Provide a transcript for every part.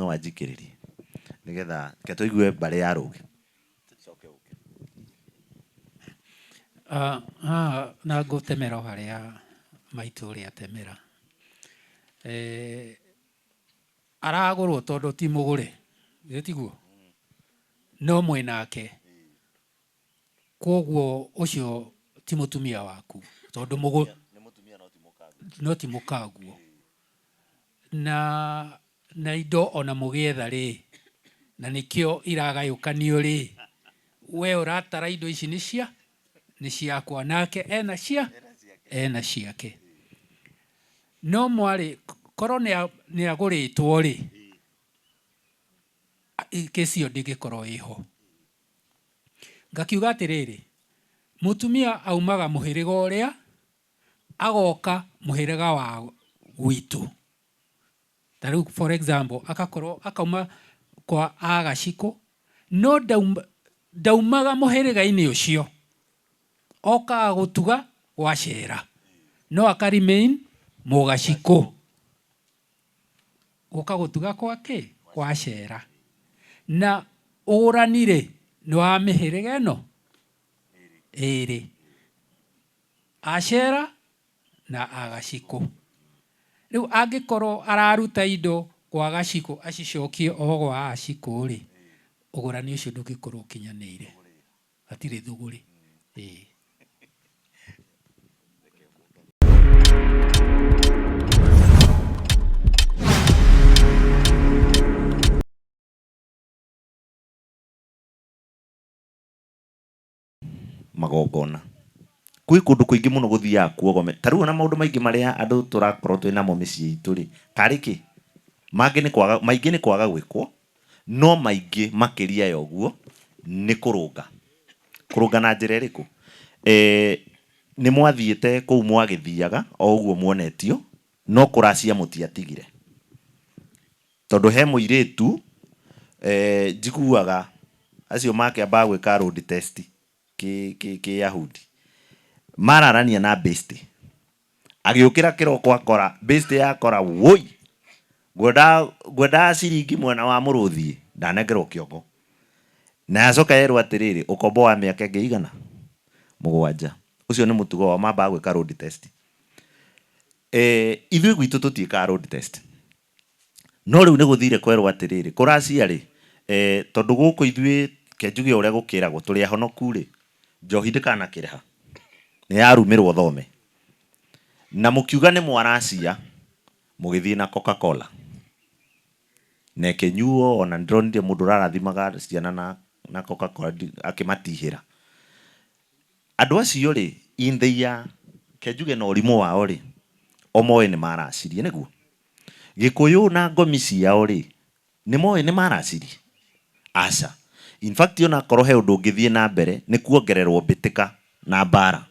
No anjikĩrĩrie nĩgetha reke tũigue mbarĩ ya Rũgĩ. Coke ũke. Haha na ngũtemera o harĩa maitũ ũrĩa atemera. Aragũrwo tondũ ti mũgũre, githĩ tiguo? No mwĩnake. Kwoguo ũcio ti mũtumia waku tondũ mũgũ no ti mũkaguo. Na na indo ona mũgĩetha rĩ, na nĩkĩo iragayũkanio rĩ, we ũratara indo ici nĩ cia nĩ ciakwa nake ena cia ena ciake. No mwarĩ korwo nĩ agũrĩtwo rĩ, kĩci ĩyo ndĩngĩkorwo ĩho. Ngakiuga atĩrĩrĩ, mũtumia aumaga mũhĩrĩga ũrĩa, agoka mũhĩrĩga wa gwitũ. Ta rĩu for example, agakorwo akauma kwa Agacikũ, no ndaumaga mũhĩrĩga-inĩ ũcio. Okaga gũtuga gwa Cera, no aka remain Mũgacikũ. Gũka gũtuga kwa kĩ? Kwa Cera. Na ũgũrani rĩ, nĩ wa mĩhĩrĩga ĩno ĩrĩ, Acera na Agacikũ. Rĩu angĩkorwo araruta indo gwa Gacikũ acicokie o gwa Acikũ rĩ, ũgũrani ũcio ndũngĩkorwo ũkinyanĩire. Hatirĩ thũgũrĩ. Ĩĩ. Magongona. Kwĩ kũndũ kũingĩ mũno gũthiaga kuogome. Ta rĩu ona maũndũ maingĩ marĩa andũ tũrakorwo twĩ namo mĩciĩ itũ rĩ, tarĩ kĩ? Mangĩ nĩ kwaga, maingĩ nĩ kwaga gwĩkwo, no maingĩ makĩria ya ũguo nĩ kũrũnga. Kũrũnga na njĩra ĩrĩkũ? Nĩ mwathiĩte kũu mwagĩthiaga o ũguo muonetio, no kũracia mũtiatigire. Tondũ he mũirĩtu njiguaga acio makĩambaga gwĩka road test kĩyahudi, mararania na bĩstĩ, agĩũkĩra kĩroko akora bĩstĩ yakora woi, ngwendaga ciringi mwena wa mũrũthi ĩ, ndanengerwo kĩongo. Na yacoka yerwo atĩrĩrĩ, ũkombo wa mĩaka ĩngĩ ĩigana? Mũgwanja. Ũcio nĩ mũtugo wao, mambaga gwĩka road test. Ithuĩ gwitũ tũtiĩkaga road test. No rĩu nĩ gũthire kwerwo atĩrĩrĩ, kũracia rĩ, tondũ gũkũ ithuĩ ke njuge ũrĩa gũkĩragwo, tũrĩ ahonoku rĩ, njohi ndĩkanakĩrĩha, nĩ yarumĩrwo thome. Na mũkiuga nĩ mwaracia, mũgĩthiĩ na Coca-Cola. Na ĩkĩnyuo, ona nĩ ndĩronire mũndũ ũrarathimaga ciana na Coca-Cola akĩmatihĩra. Andũ acio rĩ, in their, ke njuge na ũrimũ wao rĩ, o moĩ nĩ maracirie, nĩguo? Gĩkũyũ na ngomi ciao rĩ, nĩ moĩ nĩ maracirie? Aca. In fact ona akorwo he ũndũ ũngĩthiĩ na mbere nĩ kuongererwo mbĩtĩka na mbara.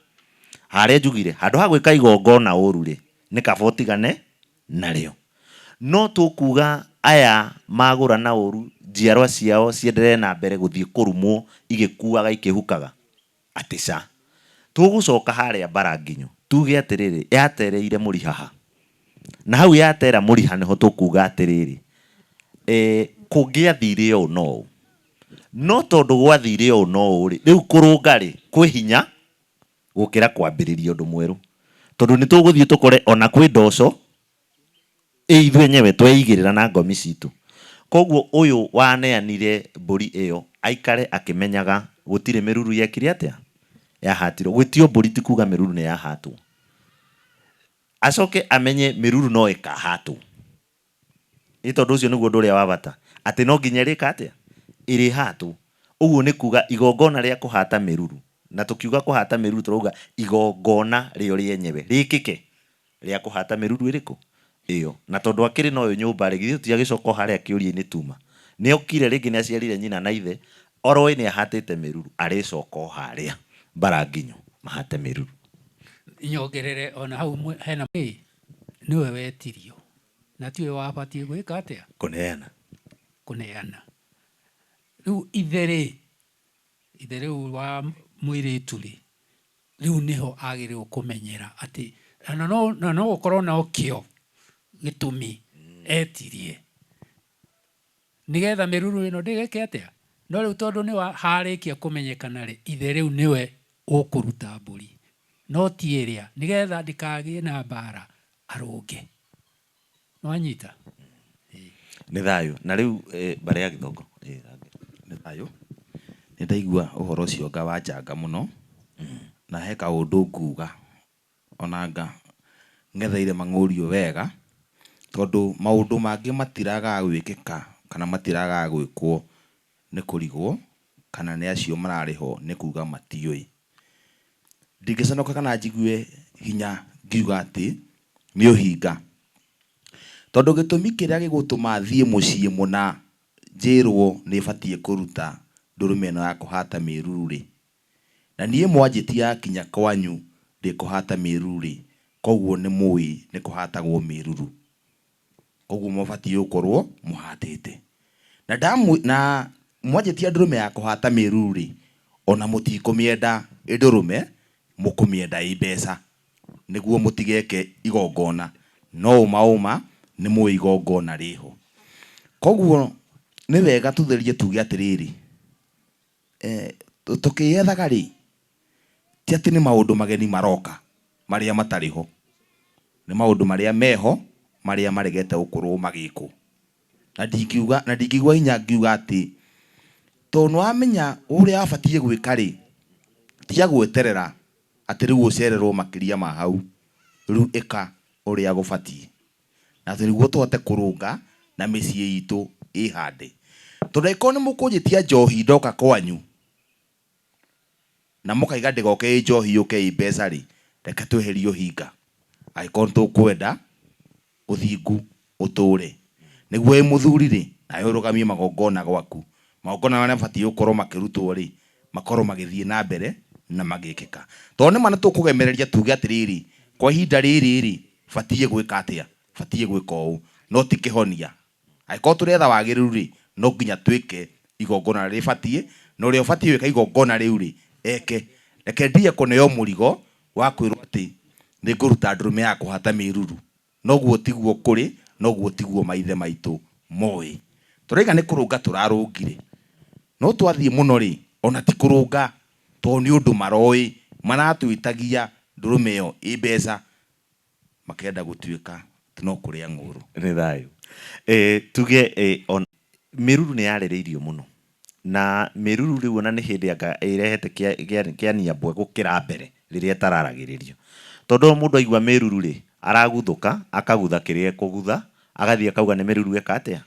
Harĩa njugire, handũ ha gwĩka igongona ũru rĩ, nĩ kaba ũtigane narĩo. No tũkuga aya magũrana ũru njiarwa ciao cienderee na mbere gũthiĩ kũrumwo igĩkuaga ikĩhukaga? Atĩ ca. Tũgũcoka harĩa Mbaranginyo tuge atĩrĩrĩ, yatereire mũriha ha? Na hau yatera mũriha nĩho tũkuga atĩrĩrĩ, kũngĩathire ũũ na ũũ. No tondũ gwathire ũũ na ũũ rĩ, rĩu kũrũnga rĩ, kwĩ hinya gũkĩra kwambĩrĩria ũndũ mwerũ. Tondũ nĩ tũgũthiĩ tũkore ona kwĩ ndoco Ĩ ithuĩ enyewe tweigĩrĩra na ngomi citũ. Koguo ũyũ waneanire mbũri ĩyo aikare akĩmenyaga gũtirĩ mĩruru yekire atĩa? Yahatirwo. Gwĩtio mbũri ti kuga mĩruru nĩ yahatwo. Acoke amenye mĩruru no ĩkahatwo. Ĩ tondũ ũcio nĩguo ũndũ ũrĩa wa bata. Atĩ no nginya ĩrĩka atĩa? Ĩrĩhatwo. Ũguo nĩ kuga igongona rĩa kũhata mĩruru, na tũkiuga kũhata mĩruru tũrauga igongona rĩo rĩenyewe rĩkĩke. Rĩa kũhata mĩruru ĩrĩkũ? Ĩyo. Na tondũ akĩrĩ na ũyũ nyũmba-rĩ, githĩ tũtiagĩcoka o harĩa kĩũria-inĩ tuma? Nĩokire rĩngĩ nĩaciarire nyina na ithe, oroĩ nĩahatĩte mĩruru, arĩcoka o harĩa Mbaranginyo mahate mĩruru. Nyongerere ona hau hena ĩ, nĩwe wetirio, na tiwe wabatiĩ gwĩka atĩa? Kũneana. Kũneana. Rĩu ithe-rĩ, ithe rĩu wa mũirĩtu-rĩ, Rĩu nĩho agĩrĩirwo kũmenyera atĩ na no gũkorwo no kĩo gĩtũmi etirie. Nĩgetha mĩruru ĩno ndĩgeke atĩa? No rĩu tondũ nĩ harĩkia kũmenyekana rĩ, ithe rĩu nĩwe ũkũruta mbũri, no ti ĩrĩa, nĩgetha ndĩkagĩe na mbara arũnge. Nĩwanyita? Nĩ thayũ. Na rĩu mbarĩ ya Gĩthongo. Nĩ thayũ. Nĩ ndaigua ũhoro ũcio anga wa njanga mũno, na he kaũndũ nguga ona anga ng'etheire mang'ũriũ wega, tondũ maũndũ mangĩ matiragaga gwĩkĩka kana matiragaga gwĩkwo nĩ kũrigwo kana nĩ acio mararĩ ho nĩ kuga matiũĩ. Ndingĩconoka kana njigue hinya ngiuga atĩ nĩ ũhinga, tondũ gĩtũmi kĩrĩa gĩgũtũma thiĩ mũciĩ mũna njĩrwo nĩ batiĩ kũruta ndũrũme ĩno ya kũhata mĩruru-rĩ, na niĩ mwanjĩtia kinya kwanyu ndĩkũhata mĩruru-rĩ, koguo nĩ mũĩ nĩ kũhatagwo mĩruru. Koguo mũbatiĩ gũkorwo mũhatĩte. Na na mwanjĩtia ndũrũme ya kũhata mĩruru-rĩ, ona mũtikũmĩenda ĩ ndũrũme, mũkũmĩenda ĩ mbeca, nĩguo mũtigeke igongona. No ũma ũma nĩ mũĩ igongona rĩho. Koguo nĩ wega tũtherie tuge atĩrĩrĩ, Tũkĩyethaga-rĩ, ti atĩ nĩ maũndũ mageni maroka marĩa matarĩ ho, nĩ maũndũ marĩa meho marĩa maregete gũkorwo magĩkwo. Na ndingiuga, na ndingĩigua hinya ngiuga atĩ tondũ nĩ wamenya ũrĩa wabatiĩ gwĩka-rĩ, tiga gweterera atĩ rĩu ũcererwo makĩria ma hau, rĩu ĩka ũrĩa gũbatiĩ. Na atĩ nĩguo tũhote kũrũnga na mĩciĩ itũ ĩhande. Tondũ angĩkorwo nĩ mũkũnjĩtia njohi ndoka kwanyu, na mũkaiga ndĩgoke ĩ njohi yũke ĩ mbeca rĩ, reke tweherie ũhinga. Angĩkorwo nĩ tũkwenda ũthingu ũtũre. Nĩguo wĩ mũthuri rĩ, nawe ũrũgamie magongona gwaku. Magongona marĩa mabatiĩ gũkorwo makĩrutwo rĩ, makorwo magĩthiĩ na mbere na magĩkĩka. Tondũ nĩma nĩ tũkũgemereria tuge atĩrĩrĩ, kwa ihinda rĩrĩ rĩ, batiĩ gwĩka atĩa, batiĩ gwĩka ũũ, no ti kĩhonia. Angĩkorwo tũretha wagĩrĩru rĩ, no nginya twĩke igongona rĩrĩa rĩbatiĩ, na ũrĩa ũbatiĩ gwĩka igongona rĩu rĩ, eke. Reke ndige kũneo mũrigo wa kwĩrwo atĩ nĩ ngũruta ndũrũme ya kũhata mĩruru. Noguo tiguo kũrĩ, noguo tiguo maithe maitũ moĩ. Tũraiga nĩ kũrũnga tũrarũngire, no twathiĩ mũno rĩ, ona ti kũrũnga, tondũ nĩ ũndũ maroĩ, maratwĩtagia ndũrũme ĩyo ĩ mbeca. Makenda gũtuĩka atĩ no kũrĩa ng'ũũrũ. Nĩ thayũ. Tuge ona mĩruru nĩ yarĩrĩirio mũno. Na mĩruru rĩu ona nĩ hĩndĩ anga ĩrehete kĩania mbwe gũkĩra mbere rĩrĩa ĩtararagĩrĩrio. Tondũ mũndũ aigua mĩruru rĩ, araguthũka, akagutha kĩrĩa ekũgutha, agathiĩ akauga nĩ mĩruru eka atĩa?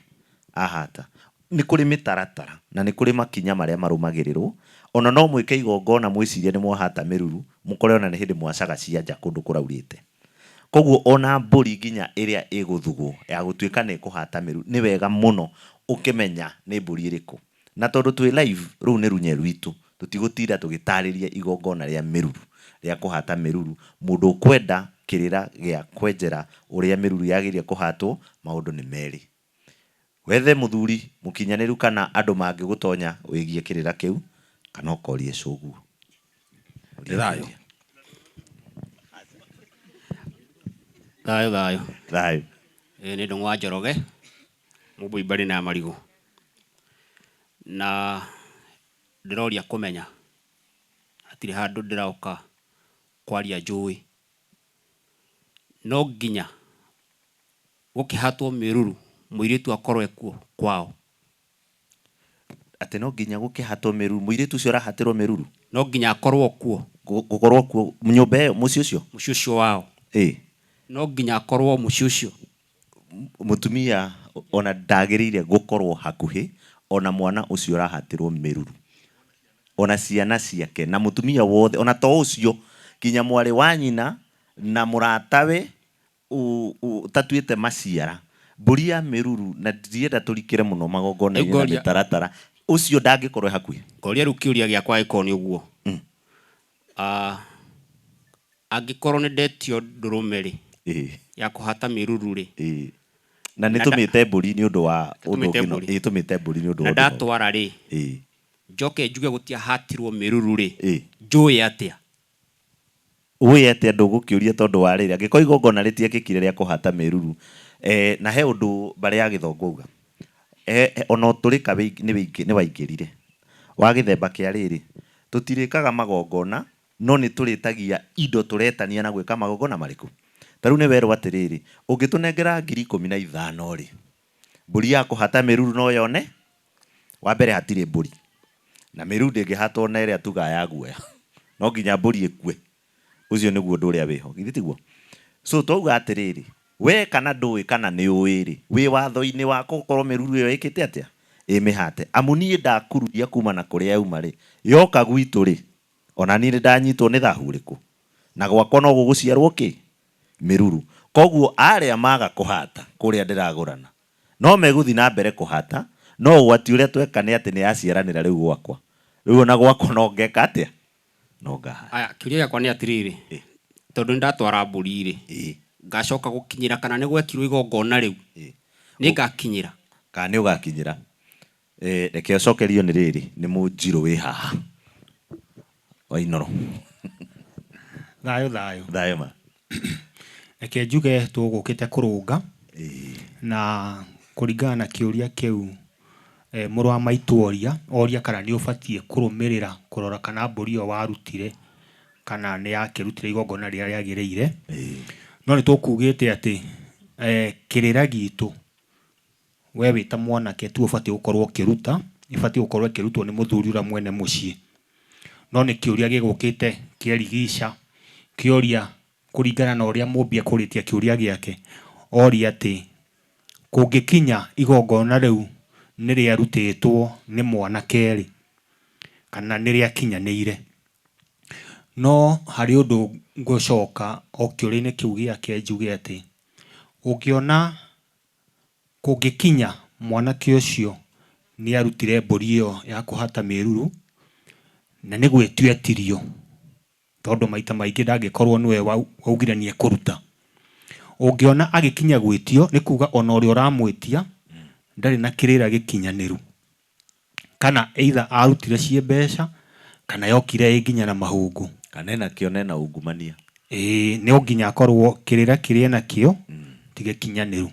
Ahata. Nĩ kũrĩ mĩtaratara na nĩ kũrĩ makinya marĩa marũmagĩrĩrwo. Ona no mwĩke igongona mwĩcirie nĩ mwahata mĩruru, mũkore ona nĩ hĩndĩ mwacaga cia nja kũndũ kũraurĩte. Koguo ona mbũri nginya ĩrĩa ĩgũthugwo ya gũtuĩka nĩ ĩkũhata mĩruru, nĩ wega mũno ũkĩmenya nĩ mbũri ĩrĩkũ. Na tondũ twĩ live, rũu nĩ runye rwitũ, tũtigũtinda tũgĩtarĩria igongona rĩa mĩruru, rĩa kũhata mĩruru. Mũndũ ũkwenda kĩrĩra gĩa kwenjera ũrĩa mĩruru yagĩrĩire kũhatwo, maũndũ nĩ merĩ. Wethe mũthuri mũkinyanĩru kana andũ mangĩgũtonya wĩgie kĩrĩra kĩu, kana ũkorie cũguo. Nĩ thayũ. Thayũ thayũ. Thayũ. Ĩĩ nĩ Ndũng'ũ wa Njoroge, Mũmbũi mbarĩ na marigũ. Na ndĩroria kũmenya, hatirĩ handũ ndĩroka kwaria njũĩ. No nginya Gũkĩhatwo mĩruru mũirĩtu akorwo ekuo kwao. Atĩ no nginya gũkĩhatwo mĩruru, mũirĩtu ũcio ũrahatĩrwo mĩruru? No nginya akorwo kuo. Gũkorwo kuo nyũmba ĩyo, mũciĩ ũcio? Mũciĩ ũcio wao. Ĩĩ. No nginya akorwo mũciĩ ũcio. Mũtumia ona ndagĩrĩire gũkorwo hakuhĩ ona mwana ũcio ũrahatĩrwo mĩruru. Ona ciana ciake na mũtumia wothe, ona to ũcio, nginya mwarĩ wa nyina na mũratawe Ũtatuĩte maciara. Mbũri ya mĩruru, na ndirenda tũrikĩre mũno magongona-inĩ na Ngoria- mĩtaratara, ũcio ndangĩkorwo e hakuhĩ. Ngoria rĩu kĩũria gĩakwa angĩkorwo nĩ ũguo. Ah, angĩkorwo nĩ ndetio ndũrũme rĩ, ya kũhata mĩruru rĩ, Na nĩ Na nda- tũmĩte mbũri nĩ ũndũ wa ũndũ Tũmĩte ũngĩ no- mbũri. ĩĩ, tũmĩte mbũri nĩ ũndũ na wa ũndũ ũngĩ. ndatwara rĩ, njoke njuge gũtiahatirwo mĩruru rĩ, njũĩ atĩa? Ũĩ atĩa ndũgũkĩũria tondũ wa rĩrĩ, angĩkorwo igongona rĩtiekĩkire rĩa kũhata mĩruru, na he ũndũ mbarĩ ya Gĩthongo auga, Ona ũtũrĩka nĩ waingĩrire wa gĩthemba kĩa rĩrĩ, tũtirĩkaga magongona no nĩ tũrĩtagia indo tũretania na gwĩka magongona marĩkũ? Ta rĩu nĩ werwo atĩrĩrĩ, ũngĩtũnengera 15,000 rĩ, mbũri ya kũhata mĩruru no yone? Wa mbere hatirĩ mbũri, na mĩruru ndĩngĩhatwo na ĩrĩa tugaga ya guoya, no nginya mbũri ĩkue. Ũcio nĩguo ũndũ ũrĩa wĩho, githĩ tiguo? So twauga atĩrĩrĩ, we kana ndũĩ kana nĩ ũĩ rĩ, wĩ watho-inĩ wa gũkorwo mĩruru ĩyo ĩkĩte atĩa? Ĩ mĩhate. Amu niĩ ndakururia kuma na kũrĩa yauma rĩ, yoka gwitũ rĩ, ona niĩ nĩ ndanyitwo nĩ thahu ũrĩkũ? Na gwakwa no gũgũciarwo kĩ? Mĩruru. Koguo arĩa maga kũhata kũrĩa ndĩragũrana, no megũthiĩ na mbere kũhata, no ũgwati ũrĩa tweka nĩ atĩ nĩ yaciaranĩra rĩu gwakwa. Rĩu ona gwakwa no ngeka atĩa? No ngahata. Aya, kĩũria gĩakwa nĩ atĩrĩrĩ, tondũ nĩ ndatwara mbũri-rĩ, ngacoka gũkinyĩra kana nĩ gwekirwo igongona rĩu? Nĩ ngakinyĩra? Kana nĩ ũgakinyĩra? Reke ũcokerio nĩ rĩrĩ, nĩ mũnjirũ wĩ haha. Wainoro. Thayũ thayũ. Thayũ ma. Reke njuge tũgũkĩte kũrũnga na kũringana na kĩũria kĩu mũrũ wa maitũ oria, oria kana nĩ ũbatiĩ kũrũmĩrĩra kũrora kana mbũri ĩyo warutire kana nĩ yakĩrutire igongona rĩrĩa rĩagĩrĩire. No nĩ tũkugĩte atĩ kĩrĩra gitũ we wĩ ta mwanake tiwe ũbatiĩ gũkorwo ũkĩruta, ĩbatiĩ gũkorwo ĩkĩrutwo nĩ mũthuri ũrĩa mwene mũciĩ. No nĩ kĩũria gĩgũkĩte kĩerigica, kĩoria kũringana na ũrĩa Mũmbi ekũrĩtie kĩũria gĩake, oria atĩ kũngĩkinya igongona rĩu nĩ rĩarutĩtwo nĩ mwanake-rĩ, kana nĩ rĩakinyanĩire. No harĩ ũndũ ngũcoka o kĩũria-inĩ kĩu gĩake njuge atĩ, ũngĩona Kũngĩkinya mwanake ũcio nĩarutire mbũri ĩyo ya kũhata mĩruru, na nĩ gwĩtio etirio, tondũ maita maingĩ ndangĩkorwo nĩwe waugire nĩekũruta. Ũngĩona agĩkinya gwĩtio, nĩ kuga ona ũrĩa ũramwĩtia ndarĩ na kĩrĩra gĩkinyanĩru. Kana either arutire ciĩ mbeca kana yokire ĩ nginya na mahũngũ. Kana ena kĩo na ena ungumania. Ĩĩ no nginya akorwo kĩrĩra kĩrĩa ena kĩo ti gĩkinyanĩru.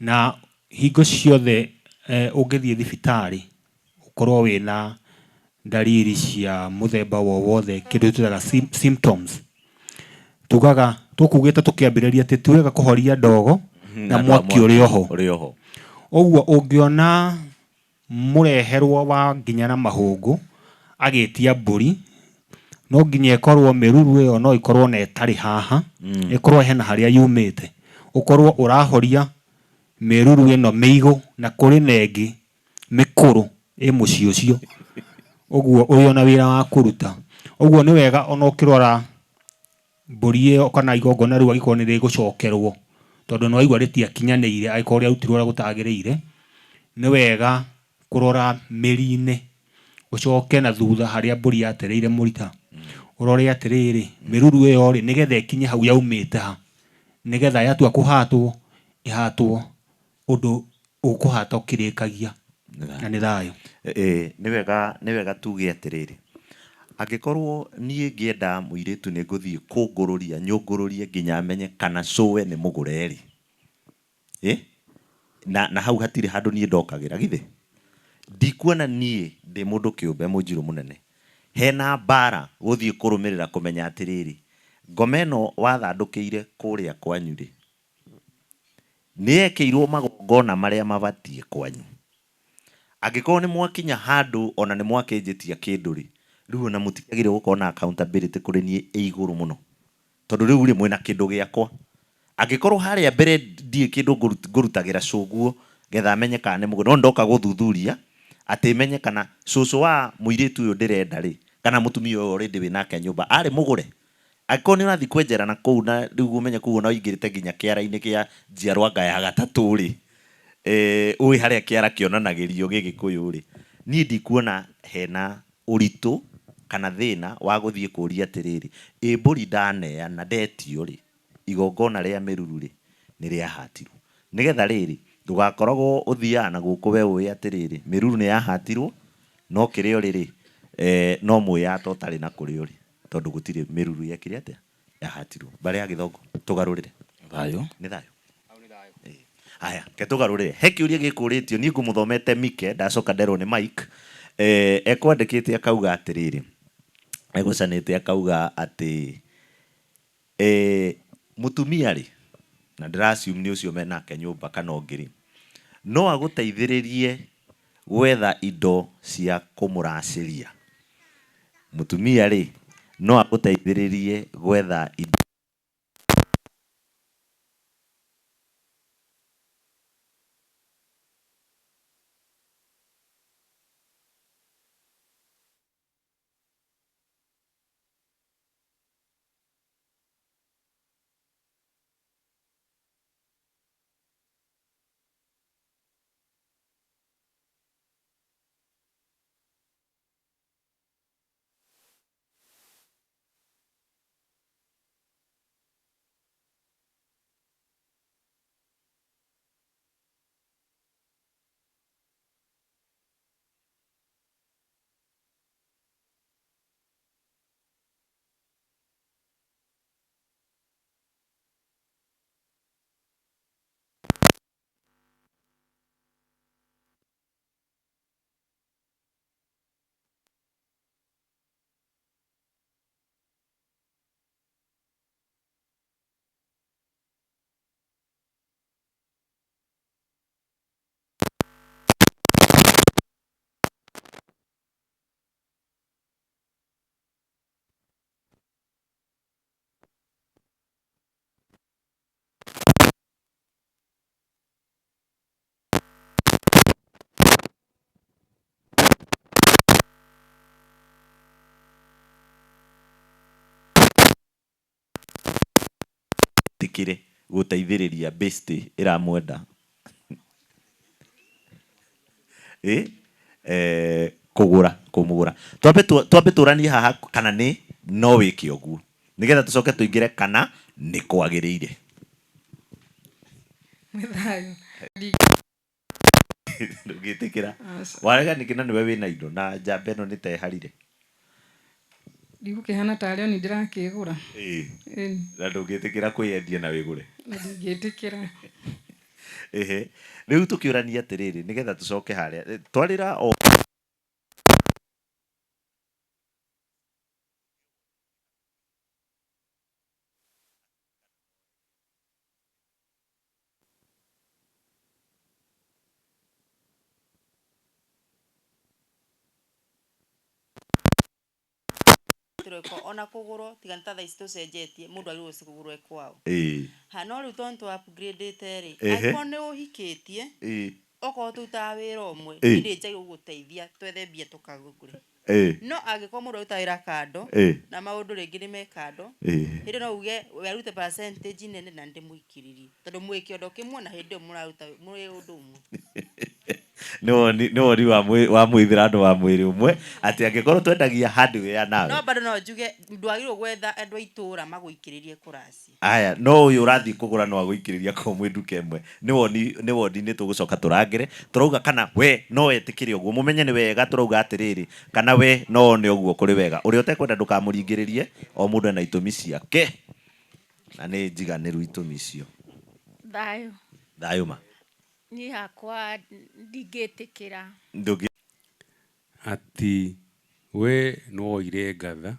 Na hingo ciothe ũngĩthiĩ thibitarĩ ũkorwo wĩna ndariri cia mũthemba wowothe kĩndũ twĩtaga symptoms, tugaga tũkugĩte tũkĩambĩrĩria atĩ ti wega kũhoria ndogo na mwaki ũrĩ oho. Ũguo ũngĩona mũreherwo wa nginya na mahũngũ agĩtia mbũri, no nginya ĩkorwo mĩruru ĩyo no ĩkorwo na ĩtarĩ haha, ĩkorwo hena harĩa yumĩte. Ũkorwo ũrahoria mĩruru ĩno mĩigũ na kũrĩ na ĩngĩ mĩkũrũ ĩ mũciĩ ũcio. Ũguo ũrĩ o na wĩra wa kũruta. Ũguo nĩ wega ona ũkĩrora mbũri ĩyo kana igongona rĩu angĩkorwo nĩ rĩgũcokerwo, tondũ nĩ waigua rĩtiakinyanĩire angĩkorwo rĩarutirwo ũrĩa gũtagĩrĩire, nĩ wega kũrora mĩri-inĩ, ũcoke na thutha harĩa mbũri yatereire mũrita, ũrore atĩrĩrĩ, mĩruru ĩyo rĩ, nĩgetha ĩkinye hau yaumĩte ha, nĩgetha yatua kũhatwo, ĩhatwo ũndũ ũkũhata ũkĩrĩkagia na nĩ thayũ. Ĩĩ nĩ wega, nĩ wega tuge atĩrĩrĩ, angĩkorwo niĩ ngĩenda mũirĩtu nĩ ngũthiĩ kũngũrũria nyũngũrũrie nginya menye kana cũwe nĩ mũgũre rĩ, ĩ na, na hau hatirĩ handũ niĩ ndokagĩra githĩ? Ndikuona niĩ ndĩ mũndũ kĩũmbe mũnjirũ mũnene hena mbara gũthiĩ kũrũmĩrĩra kũmenya atĩrĩrĩ, ngoma ĩno wathandũkĩire kũrĩa kwanyu rĩ, Nĩ yekĩirwo magongona marĩa mabatiĩ kwanyu. Angĩkorwo nĩ mwakinya handũ ona nĩ mwakĩnjĩtia kĩndũ-rĩ, rĩu ona mũtikĩagĩrĩirwo gũkorwo na accountability kũrĩ niĩ ĩ igũrũ mũno? Tondũ rĩu-rĩ, mwĩna kĩndũ gĩakwa. Angĩkorwo harĩa mbere ndirĩ kĩndũ ngũrutagĩra cũguo getha menye kana nĩ mũgũre, no nĩ ndoka gũthuthuria atĩ menye kana cũcũ wa mũirĩtu ũyũ ndĩrenda-rĩ, kana mũtumia ũyũ already wĩnake nyũmba arĩ mũgũre? Angĩkorwo nĩ ũrathiĩ kwenjera na kũu na rĩu ũmenye kũu ona ũingĩrĩte nginya kĩara-inĩ kĩa njiarwa anga ya gatatũ-rĩ, ũĩ harĩa kĩara kĩonanagĩrio gĩgĩkũyũ-rĩ, niĩ ndikuona hena ũritũ kana thĩna wa gũthiĩ kũria atĩrĩrĩ, ĩ mbũri ndaneana ndetio-rĩ, igongona rĩa mĩruru-rĩ, nĩ rĩahatirwo? Nĩgetha rĩrĩ, ndũgakoragwo ũthiaga na gũkũ we ũĩ atĩrĩrĩ, mĩruru nĩ yahatirwo, no kĩrĩa ũrĩ-rĩ, no mwĩyato ũtarĩ na kũrĩa ũrĩ. Tondũ gũtirĩ mĩruru yekire atĩa? Yahatirwo. Mbarĩ ya Gĩthongo, tũgarũrĩre. Thayũ. Nĩ thayũ. Ĩĩ. Aya, ke tũgarũrĩre. He kĩũria gĩkũrĩtio, niĩ ngũmũthomete Mike, ndacoka nderwo nĩ Mike. Eh, ekwandĩkĩte akauga atĩrĩrĩ, egũcanĩte akauga atĩ eh, mũtumia rĩ, na ndĩra assume nĩ ũcio menake nyũmba kana ũngĩ rĩ, no agũteithĩrĩrie gwetha indo cia kũmũracĩria. Mũtumia rĩ, no agũteithĩrĩrie gwetha indo. Etĩkĩre gũteithĩrĩria bestie ĩramwenda ĩ eh, kũgũra kũmũgũra. Twambe twambe tũranie haha kana nĩ no wĩke ũguo nĩgetha tũcoke tũingĩre kana nĩ kwagĩrĩire. Nĩ thayũ. Ndũngĩtĩkĩra. Warega nĩkĩ na nĩwe wĩna indo na njamba ĩno nĩ ta ĩharire? Ndigũkĩhana tarĩ o niĩ ndĩrakĩgũra. Ĩĩ. Na ndũngĩtĩkĩra kwĩyendia na wĩgũre? Na ndingĩtĩkĩra. Ĩhĩ. Rĩu tũkĩũranie atĩrĩrĩ, nĩgetha tũcoke harĩa, twarĩra o. Tũreka ona kũgũrwo tiga nĩ ta thaa ici tũcenjetie mũndũ agĩrĩirwo kũgũrwo e kwao. Ĩĩ. Ha no rĩu tondũ nĩ tũ upgrade ĩte rĩ, Ehe. angĩkorwo nĩ ũhikĩtie, Ĩĩ. okorwo tũrutaga wĩra ũmwe, Ĩĩ. niĩ nĩ njagĩrĩirwo gũgũteithia twethe mbia tũkagũre. Ĩĩ. No angĩkorwo mũndũ arutaga wĩra kando, Ĩĩ. na maũndũ rĩngĩ nĩ me kando, Ĩĩ. hĩndĩ ĩyo no uge we arute percentage nene na ndĩmũikĩrĩrie. Tondũ mwĩ kĩondo kĩmwe na hĩndĩ ĩyo mũraruta mwĩ ũndũ ũmwe. Nĩ woni nĩ woni wa mwĩ wa mũithĩrano wa mwĩrĩ ũmwe atĩ angĩkorwo twendagia hardware nawe. No bado no njuge ndwagĩrĩirwo gwetha andũ a itũra magũikĩrĩrie kũracia. Aya, no ũyũ ũrathiĩ kũgũra no agũikĩrĩrie akorwo mwĩ nduka ĩmwe. Nĩ woni nĩ woni nĩ tũgũcoka tũrangĩre. Tũrauga kana we no etĩkĩre ũguo. Mũmenye nĩ wega tũrauga atĩrĩrĩ, kana we no one ũguo kũrĩ wega. Ũrĩa ũtekwenda ndũkamũringĩrĩrie, o mũndũ ena itũmi ciake. Na nĩ njiganĩru itũmi icio. Thayũ. Thayũ ma. Niĩ hakwa ndingĩtĩkĩra. Ndũngĩ. Atĩ we nĩwoire ngatha,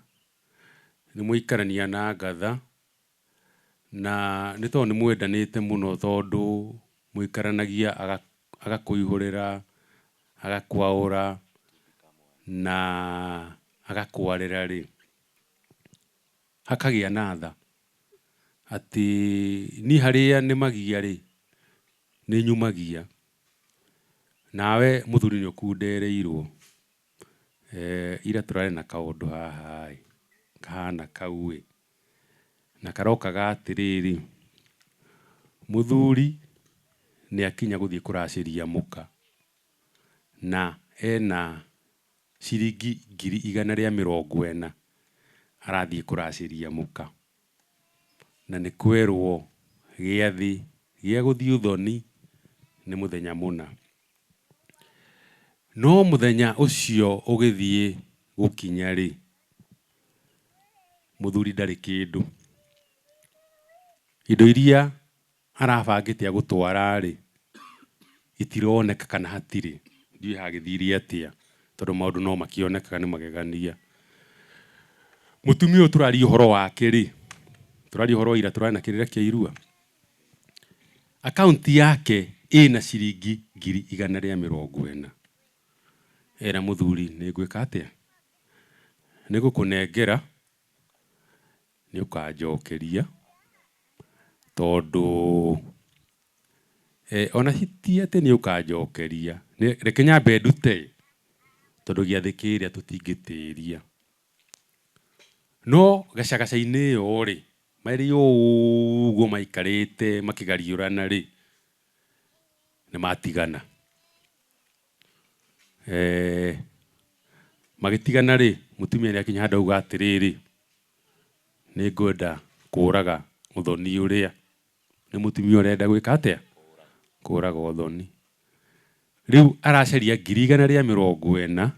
nĩmwaikarania na ngatha, na nĩ tondũ nĩmwendanĩte mũno tondũ mũikaranagia agakũihũrĩra, agakwaũra na agakwarĩra rĩ, hakagĩa na tha. Atĩ niĩ harĩa nĩmagia rĩ, nĩ nyumagia. Nawe mũthuri nĩ ũkundereirwo. Ira tũrarĩ na kaũndũ haha ĩ, kahana kau ĩ, na karokaga atĩrĩrĩ, mũthuri nĩ akinya gũthiĩ kũracĩria mũka, na ena ciringi 140,000 arathiĩ kũracĩria mũka. Na nĩ kwerwo gĩathĩ gĩa gũthiĩ ũthoni nĩ mũthenya mũna. No mũthenya ũcio ũgĩthiĩ gũkinya-rĩ, mũthuri ndarĩ kĩndũ. Indo iria arabangĩte agũtwara-rĩ, itironeka kana hatirĩ, ndiũĩ hagĩthire atĩa tondũ maũndũ no makĩonekaga nĩ magegania. Mũtumia ũyũ tũraria ũhoro wake rĩ, tũraria ũhoro wa ira tũrarĩ na kĩrĩra kĩa irua, akaunti yake ĩna ciringi 140,000. Era mũthuri nĩ ngwĩka atĩa? Nĩ ngũkũnengera, nĩ ũkanjokeria tondũ ona ti atĩ nĩ ũkanjokeria, reke nyambe ndute tondũ gĩathĩ kĩrĩa tũtingĩtĩria. No gacagaca-inĩ ĩyo rĩ, marĩ o ũguo maikarĩte makĩgariũrana rĩ, nĩ matigana. Magĩtigana rĩ, mũtumia nĩ akinya handũ auga atĩrĩrĩ, nĩ ngwenda kũraga mũthoni ũrĩa. Nĩ mũtumia ũrenda gwĩka atĩa? Kũraga ũthoni. Rĩu aracaria 140,000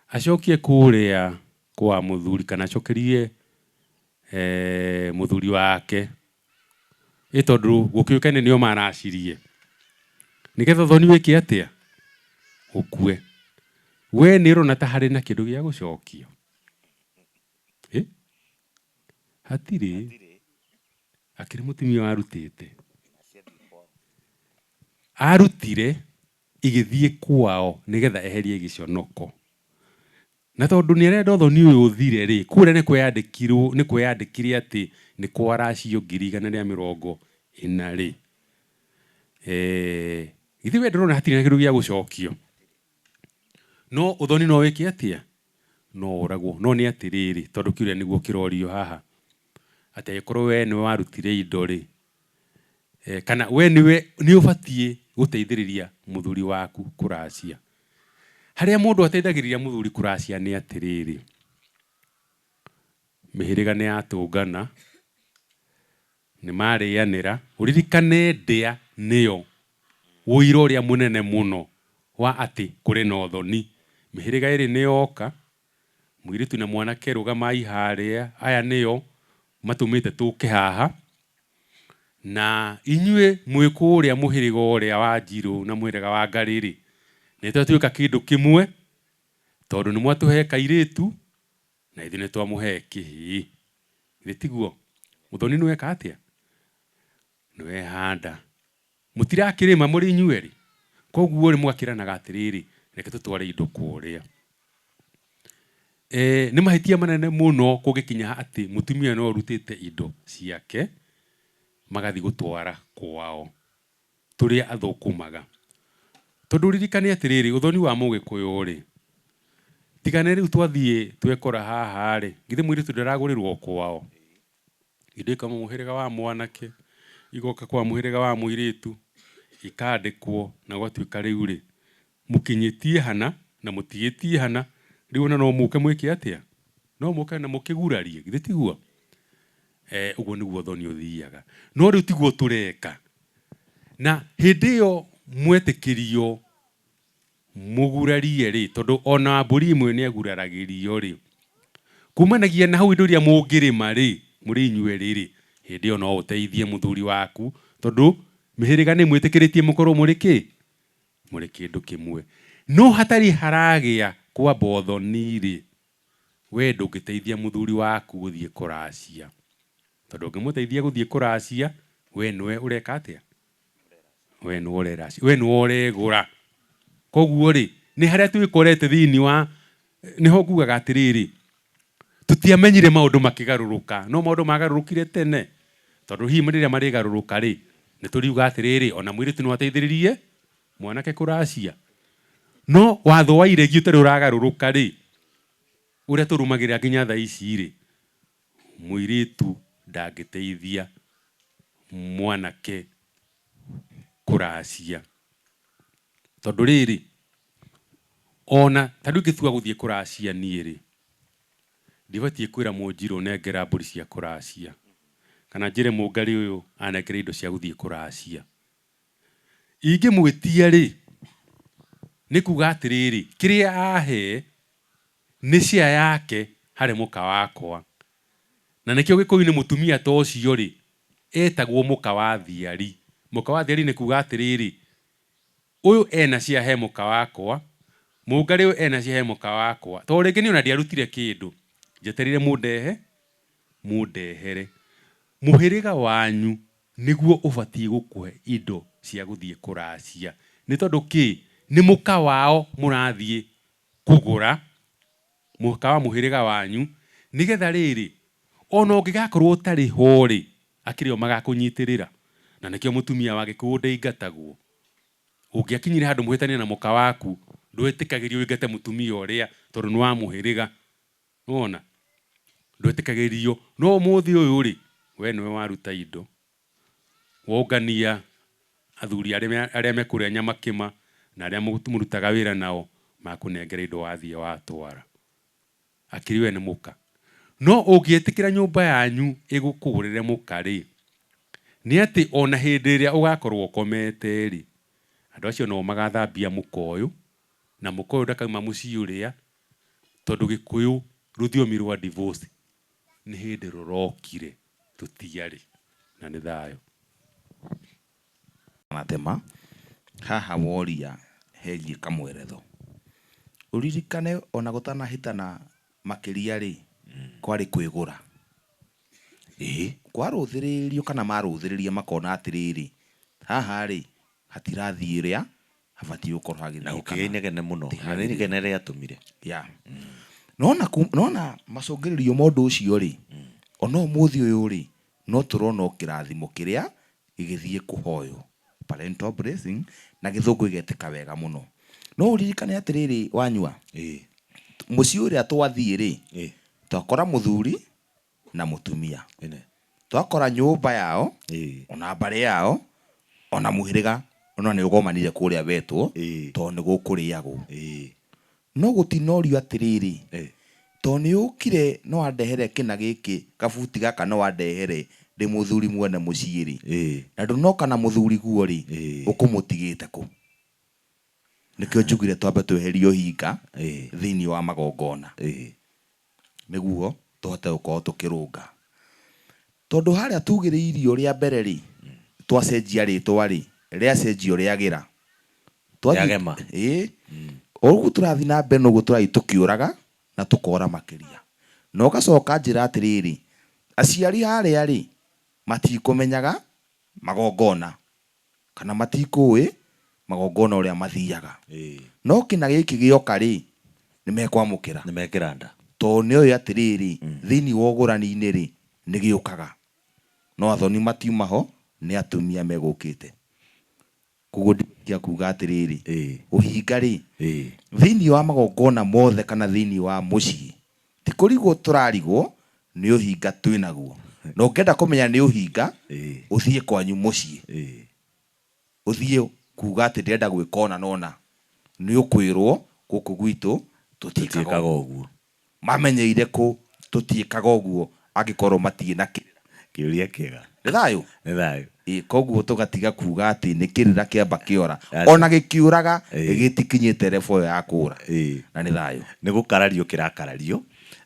acokie kũrĩa kwa mũthuri kana acokerie mũthuri wake ĩ tondũ gũkĩũĩkaine nĩo maracirie. Nĩgetha ũthoni wĩke atĩa? Ũkue. We nĩ ũrona ta harĩ na kĩndũ gĩa gũcokio? Ĩ? Hatirĩ. Akĩrĩ mũtumia warutĩte. Arutire igĩthiĩ kwao nĩgetha eherie gĩconoko. Na tondũ nĩ arenda ũthoni ũyũ ũthire rĩ, kũrĩa nĩ kweyandĩkirwo, nĩ kweyandĩkire atĩ nĩ kwaracio 140,000 rĩ, githĩ we ndũrona hatirĩ na kĩndũ gĩa gũcokio? No ũthoni no wĩke atĩa? No ũragwo. No nĩ atĩrĩrĩ, tondũ kĩũria nĩguo kĩrorio haha, atĩ angĩkorwo we nĩwe warutire indo rĩ, kana we nĩwe nĩ ũbatiĩ gũteithĩrĩria mũthuri waku kũracia. Harĩa mũndũ ateithagĩrĩria mũthuri kũracia nĩ atĩrĩrĩ, mĩhĩrĩga nĩ yatũngana, nĩ marĩanĩra, ũririkane ndĩa nĩyo ũira ũrĩa mũnene mũno wa atĩ kũrĩ na ũthoni. Mĩhĩrĩga ĩrĩ nĩ yoka, mũirĩtu na mwanake rũgamai harĩa, aya nĩo matũmĩte tũke haha, na inyuĩ mwĩ kũrĩa mũhĩrĩga ũrĩa wa Njirũ na mũhĩrĩga wa Ngarĩ-rĩ, nĩ twatuĩka kĩndũ kĩmwe, tondũ nĩ mwatũhe kairĩtu, na ithuĩ nĩ twamũhe kĩhĩĩ. Githĩ tiguo? Mũthoni nĩ weka atĩa? Nĩ wehanda. Mũtirakĩrĩma mũrĩ inyuerĩ? Koguo-rĩ mũgakĩranaga atĩrĩrĩ, reke tũtware indo kũrĩa. Nĩ mahĩtia manene mũno kũngĩkinya atĩ mũtumia nĩwe ũrutĩte indo ciake magathiĩ gũtwara kwao tũrĩa athũkũmaga. Tondũ ũririkane atĩrĩrĩ, ũthoni wa mũgĩkũyũ-rĩ, tiga nĩ rĩu twathiĩ twekora haha-rĩ, githĩ mũirĩtu ndaragũrĩrwo kwao? Indo ikauma mũhĩrĩga wa mwanake, igoka kwa mũhĩrĩga wa mũirĩtu, ikandĩkwo na gũgatuĩka rĩu rĩ, mũkinyĩtie hana na mũtigĩtie hana, rĩu ona no mũke mwĩke atĩa? No mũke na mũkĩgurarie, githĩ tiguo? Ũguo nĩguo ũthoni ũthiaga. No rĩu tiguo tũreka. Na hĩndĩ ĩyo mwetĩkĩrio mũgurarie-rĩ, tondũ o na mbũri ĩmwe nĩaguraragĩrio-rĩ, kumanagia na hau indo iria mũngĩrĩma-rĩ, mũrĩ inyuerĩ-rĩ, hĩndĩ ĩyo no ũteithie mũthuri waku, tondũ mĩhĩrĩga nĩĩmwĩtĩkĩrĩtie mũkorwo mũrĩ kĩ? Mũrĩ kĩndũ kĩmwe. No hatarĩ haragĩa kwamba ũthoni-rĩ, we ndũngĩteithia mũthuri waku gũthiĩ kũracia. Tondũ ũngĩmũteithia gũthiĩ kũracia, we nĩwe ũreka atĩa? We nĩwe ũreracia, we nĩwe ũregũra. Koguo rĩ, nĩ harĩa twĩkorete thĩinĩ wa, nĩho ngugaga atĩrĩrĩ, tũtiamenyire maũndũ makĩgarũrũka, no maũndũ magarũrũkire tene. Tondũ hihi rĩrĩa marĩgarũrũka rĩ, nĩ tũriuga atĩrĩrĩ, ona mũirĩtu no ateithĩrĩrie mwanake kũracia. No watho wa iregi ũtarĩ ũragarũrũka rĩ, ũrĩa tũrũmagĩrĩra nginya thaa ici rĩ, mũirĩtu ndangĩteithia mwanake kũracia. Tondũ rĩrĩ, ona ta rĩu ingĩtua gũthiĩ kũracia niĩ rĩ, ndibatiĩ kwĩra mũnjirũ nengera mbũri cia kũracia, kana njĩre mũngarĩ ũyũ anengere indo cia gũthiĩ kũracia. Ingĩmwĩtia rĩ, nĩ kuga atĩrĩrĩ, kĩrĩa ahe nĩ share yake harĩ mũka wakwa. Na nĩkĩo gĩkũyũ-inĩ mũtumia ta ũcio rĩ, etagwo mũka wa thiari. Mũka wa thiari nĩ kuga atĩrĩrĩ, Ũyũ ena cia he mũka wakwa, mũngarĩ ũyũ ena cia he mũka wakwa. Tondũ rĩngĩ niĩ ona ndiarutire kĩndũ, njetereire mũndehe, mũndehere. Mũhĩrĩga wanyu nĩguo ũbatiĩ gũkũhe indo cia gũthiĩ kũracia. Nĩ tondũ kĩ? Nĩ mũka wao mũrathiĩ kũgũra, mũka wa mũhĩrĩga wanyu, nĩgetha rĩrĩ, ona ũngĩgakorwo ũtarĩ ho rĩ, akĩrĩ o magakũnyitĩrĩra. Na nĩkĩo mũtumia wa Gĩkũyũ ndaingatagwo. Ũngĩakinyire handũ mũhĩtanie na mũka waku, ndwetĩkagĩrio ũingate mũtumia ũrĩa tondũ nĩ wa mũhĩrĩga. Nĩwona? Ndwetĩkagĩrio. No ũmũthĩ ũyũ rĩ, we nĩwe waruta indo, wongania athuri arĩa mekũrĩa nyama kĩma na arĩa mũrutaga wĩra nao, makũnengera indo wathiĩ watwara. Akĩrĩ we nĩ mũka. No ũngĩtĩkĩra nyũmba yanyu ĩgũkũgũrĩre mũka-rĩ, nĩ atĩ ona hĩndĩ ĩrĩa ũgakorwo ũkomete-rĩ, andũ acio no magathambia mũka ũyũ, na mũka ũyũ ndakauma mũciĩ ũrĩa, tondũ Gĩkũyũ rũthiomi rwa divorce nĩ hĩndĩ rũrokire, tũtiarĩ. Na nĩ thayũ. Anatema, haha woria hegiĩ kamweretho. Ũririkane ona gũtanahĩtana makĩria rĩ, kwarĩ kwĩgũra. Ĩĩ. Kwarũthĩrĩrio kana marũthĩrĩria makona atĩrĩrĩ, haha rĩ, hatirathiĩ ũrĩa habatiĩ gũkorwo Na hagĩthiĩ gũkĩgĩa kana inegene mũno. Na nĩ tihagĩrĩire. inegene rĩatũmire. Yeah. Nona nona macũngĩrĩrio ma ũndũ ũcio rĩ, ona ũmũthĩ ũyũ rĩ, no tũrona o kĩrathimo kĩrĩa gĩgĩthiĩ kũhoywo, parental blessing, na gĩthũngũ gĩgetĩka wega mũno. No ũririkane atĩrĩrĩ wanyua, Ĩĩ. mũciĩ ũrĩa twathiĩ rĩ, Ĩĩ. twakora mũthuri na mũtumia. Ĩne. Twakora nyũmba yao, Ĩĩ. ona mbarĩ yao, ona mũhĩrĩga, ona nĩ ũgomanire kũrĩa wetwo, Ĩĩ. tondũ nĩ gũkũrĩagwo. Ĩĩ. No gũtinorio atĩrĩrĩ, Ĩĩ. tondũ nĩ ũkire no wandehere kĩna gĩkĩ, kabuti gaka no wandehere ndĩ mũthuri mwene mũciĩ rĩ, Ĩĩ. na ndũnoka na mũthuri guo rĩ, Ĩĩ. ũkũmũtigĩte kũ? Nĩkĩo njugire twambe tweherie ũhinga Ĩĩ. thĩinĩ wa magongona. Ĩĩ. Nĩguo tũhote gũkorwo tũkĩrũnga. Tondũ harĩa tugĩrĩirio rĩa mbere rĩ, twacenjia rĩtwa rĩ, rĩacenjio rĩagĩra. Twathiĩ Rĩagema. Ĩĩ. O ũguo tũrathiĩ na mbere noguo tũrathiĩ tũkĩũraga na tũkora makĩria. Na ũgacoka njĩra atĩrĩrĩ, aciari harĩa rĩ, matikũmenyaga magongona. Kana matikũĩ magongona ũrĩa mathiaga. No kĩna gĩkĩ gĩoka rĩ, nĩ mekwamũkĩra. Nĩ mekĩra nda. Tondũ nĩ oĩ atĩrĩrĩ, thĩinĩ wa ũgũrani-inĩ rĩ, nĩ gĩũkaga. No athoni matiuma ho, nĩ atumia megũkĩte. Koguo ndingĩtiga kuga atĩrĩrĩ, ũhinga rĩ, thĩinĩ wa magongona mothe kana thĩinĩ wa mũciĩ, ti kũrigwo tũrarigwo nĩ ũhinga twĩnaguo. Na ũngĩenda kũmenya nĩ ũhinga, ũthiĩ kwanyu mũciĩ. Ũthiĩ kuga atĩ ndĩrenda gwĩka ũna na ũna. Nĩ ũkwĩrwo gũkũ gwitũ tũtiĩkaga ũguo. Mamenyeire kũ tũtiĩkaga ũguo angĩkorwo matirĩ na kĩrĩra. Kĩũria kĩega. Nĩ thayũ? Nĩ thayũ. Ĩĩ, koguo tũgatiga kuga atĩ nĩ kĩrĩra kĩamba kĩora. Ona gĩkĩũraga gĩtikinyĩte level ĩyo ya kũra. Na nĩ thayũ. Nĩ gũkarario kĩrakarario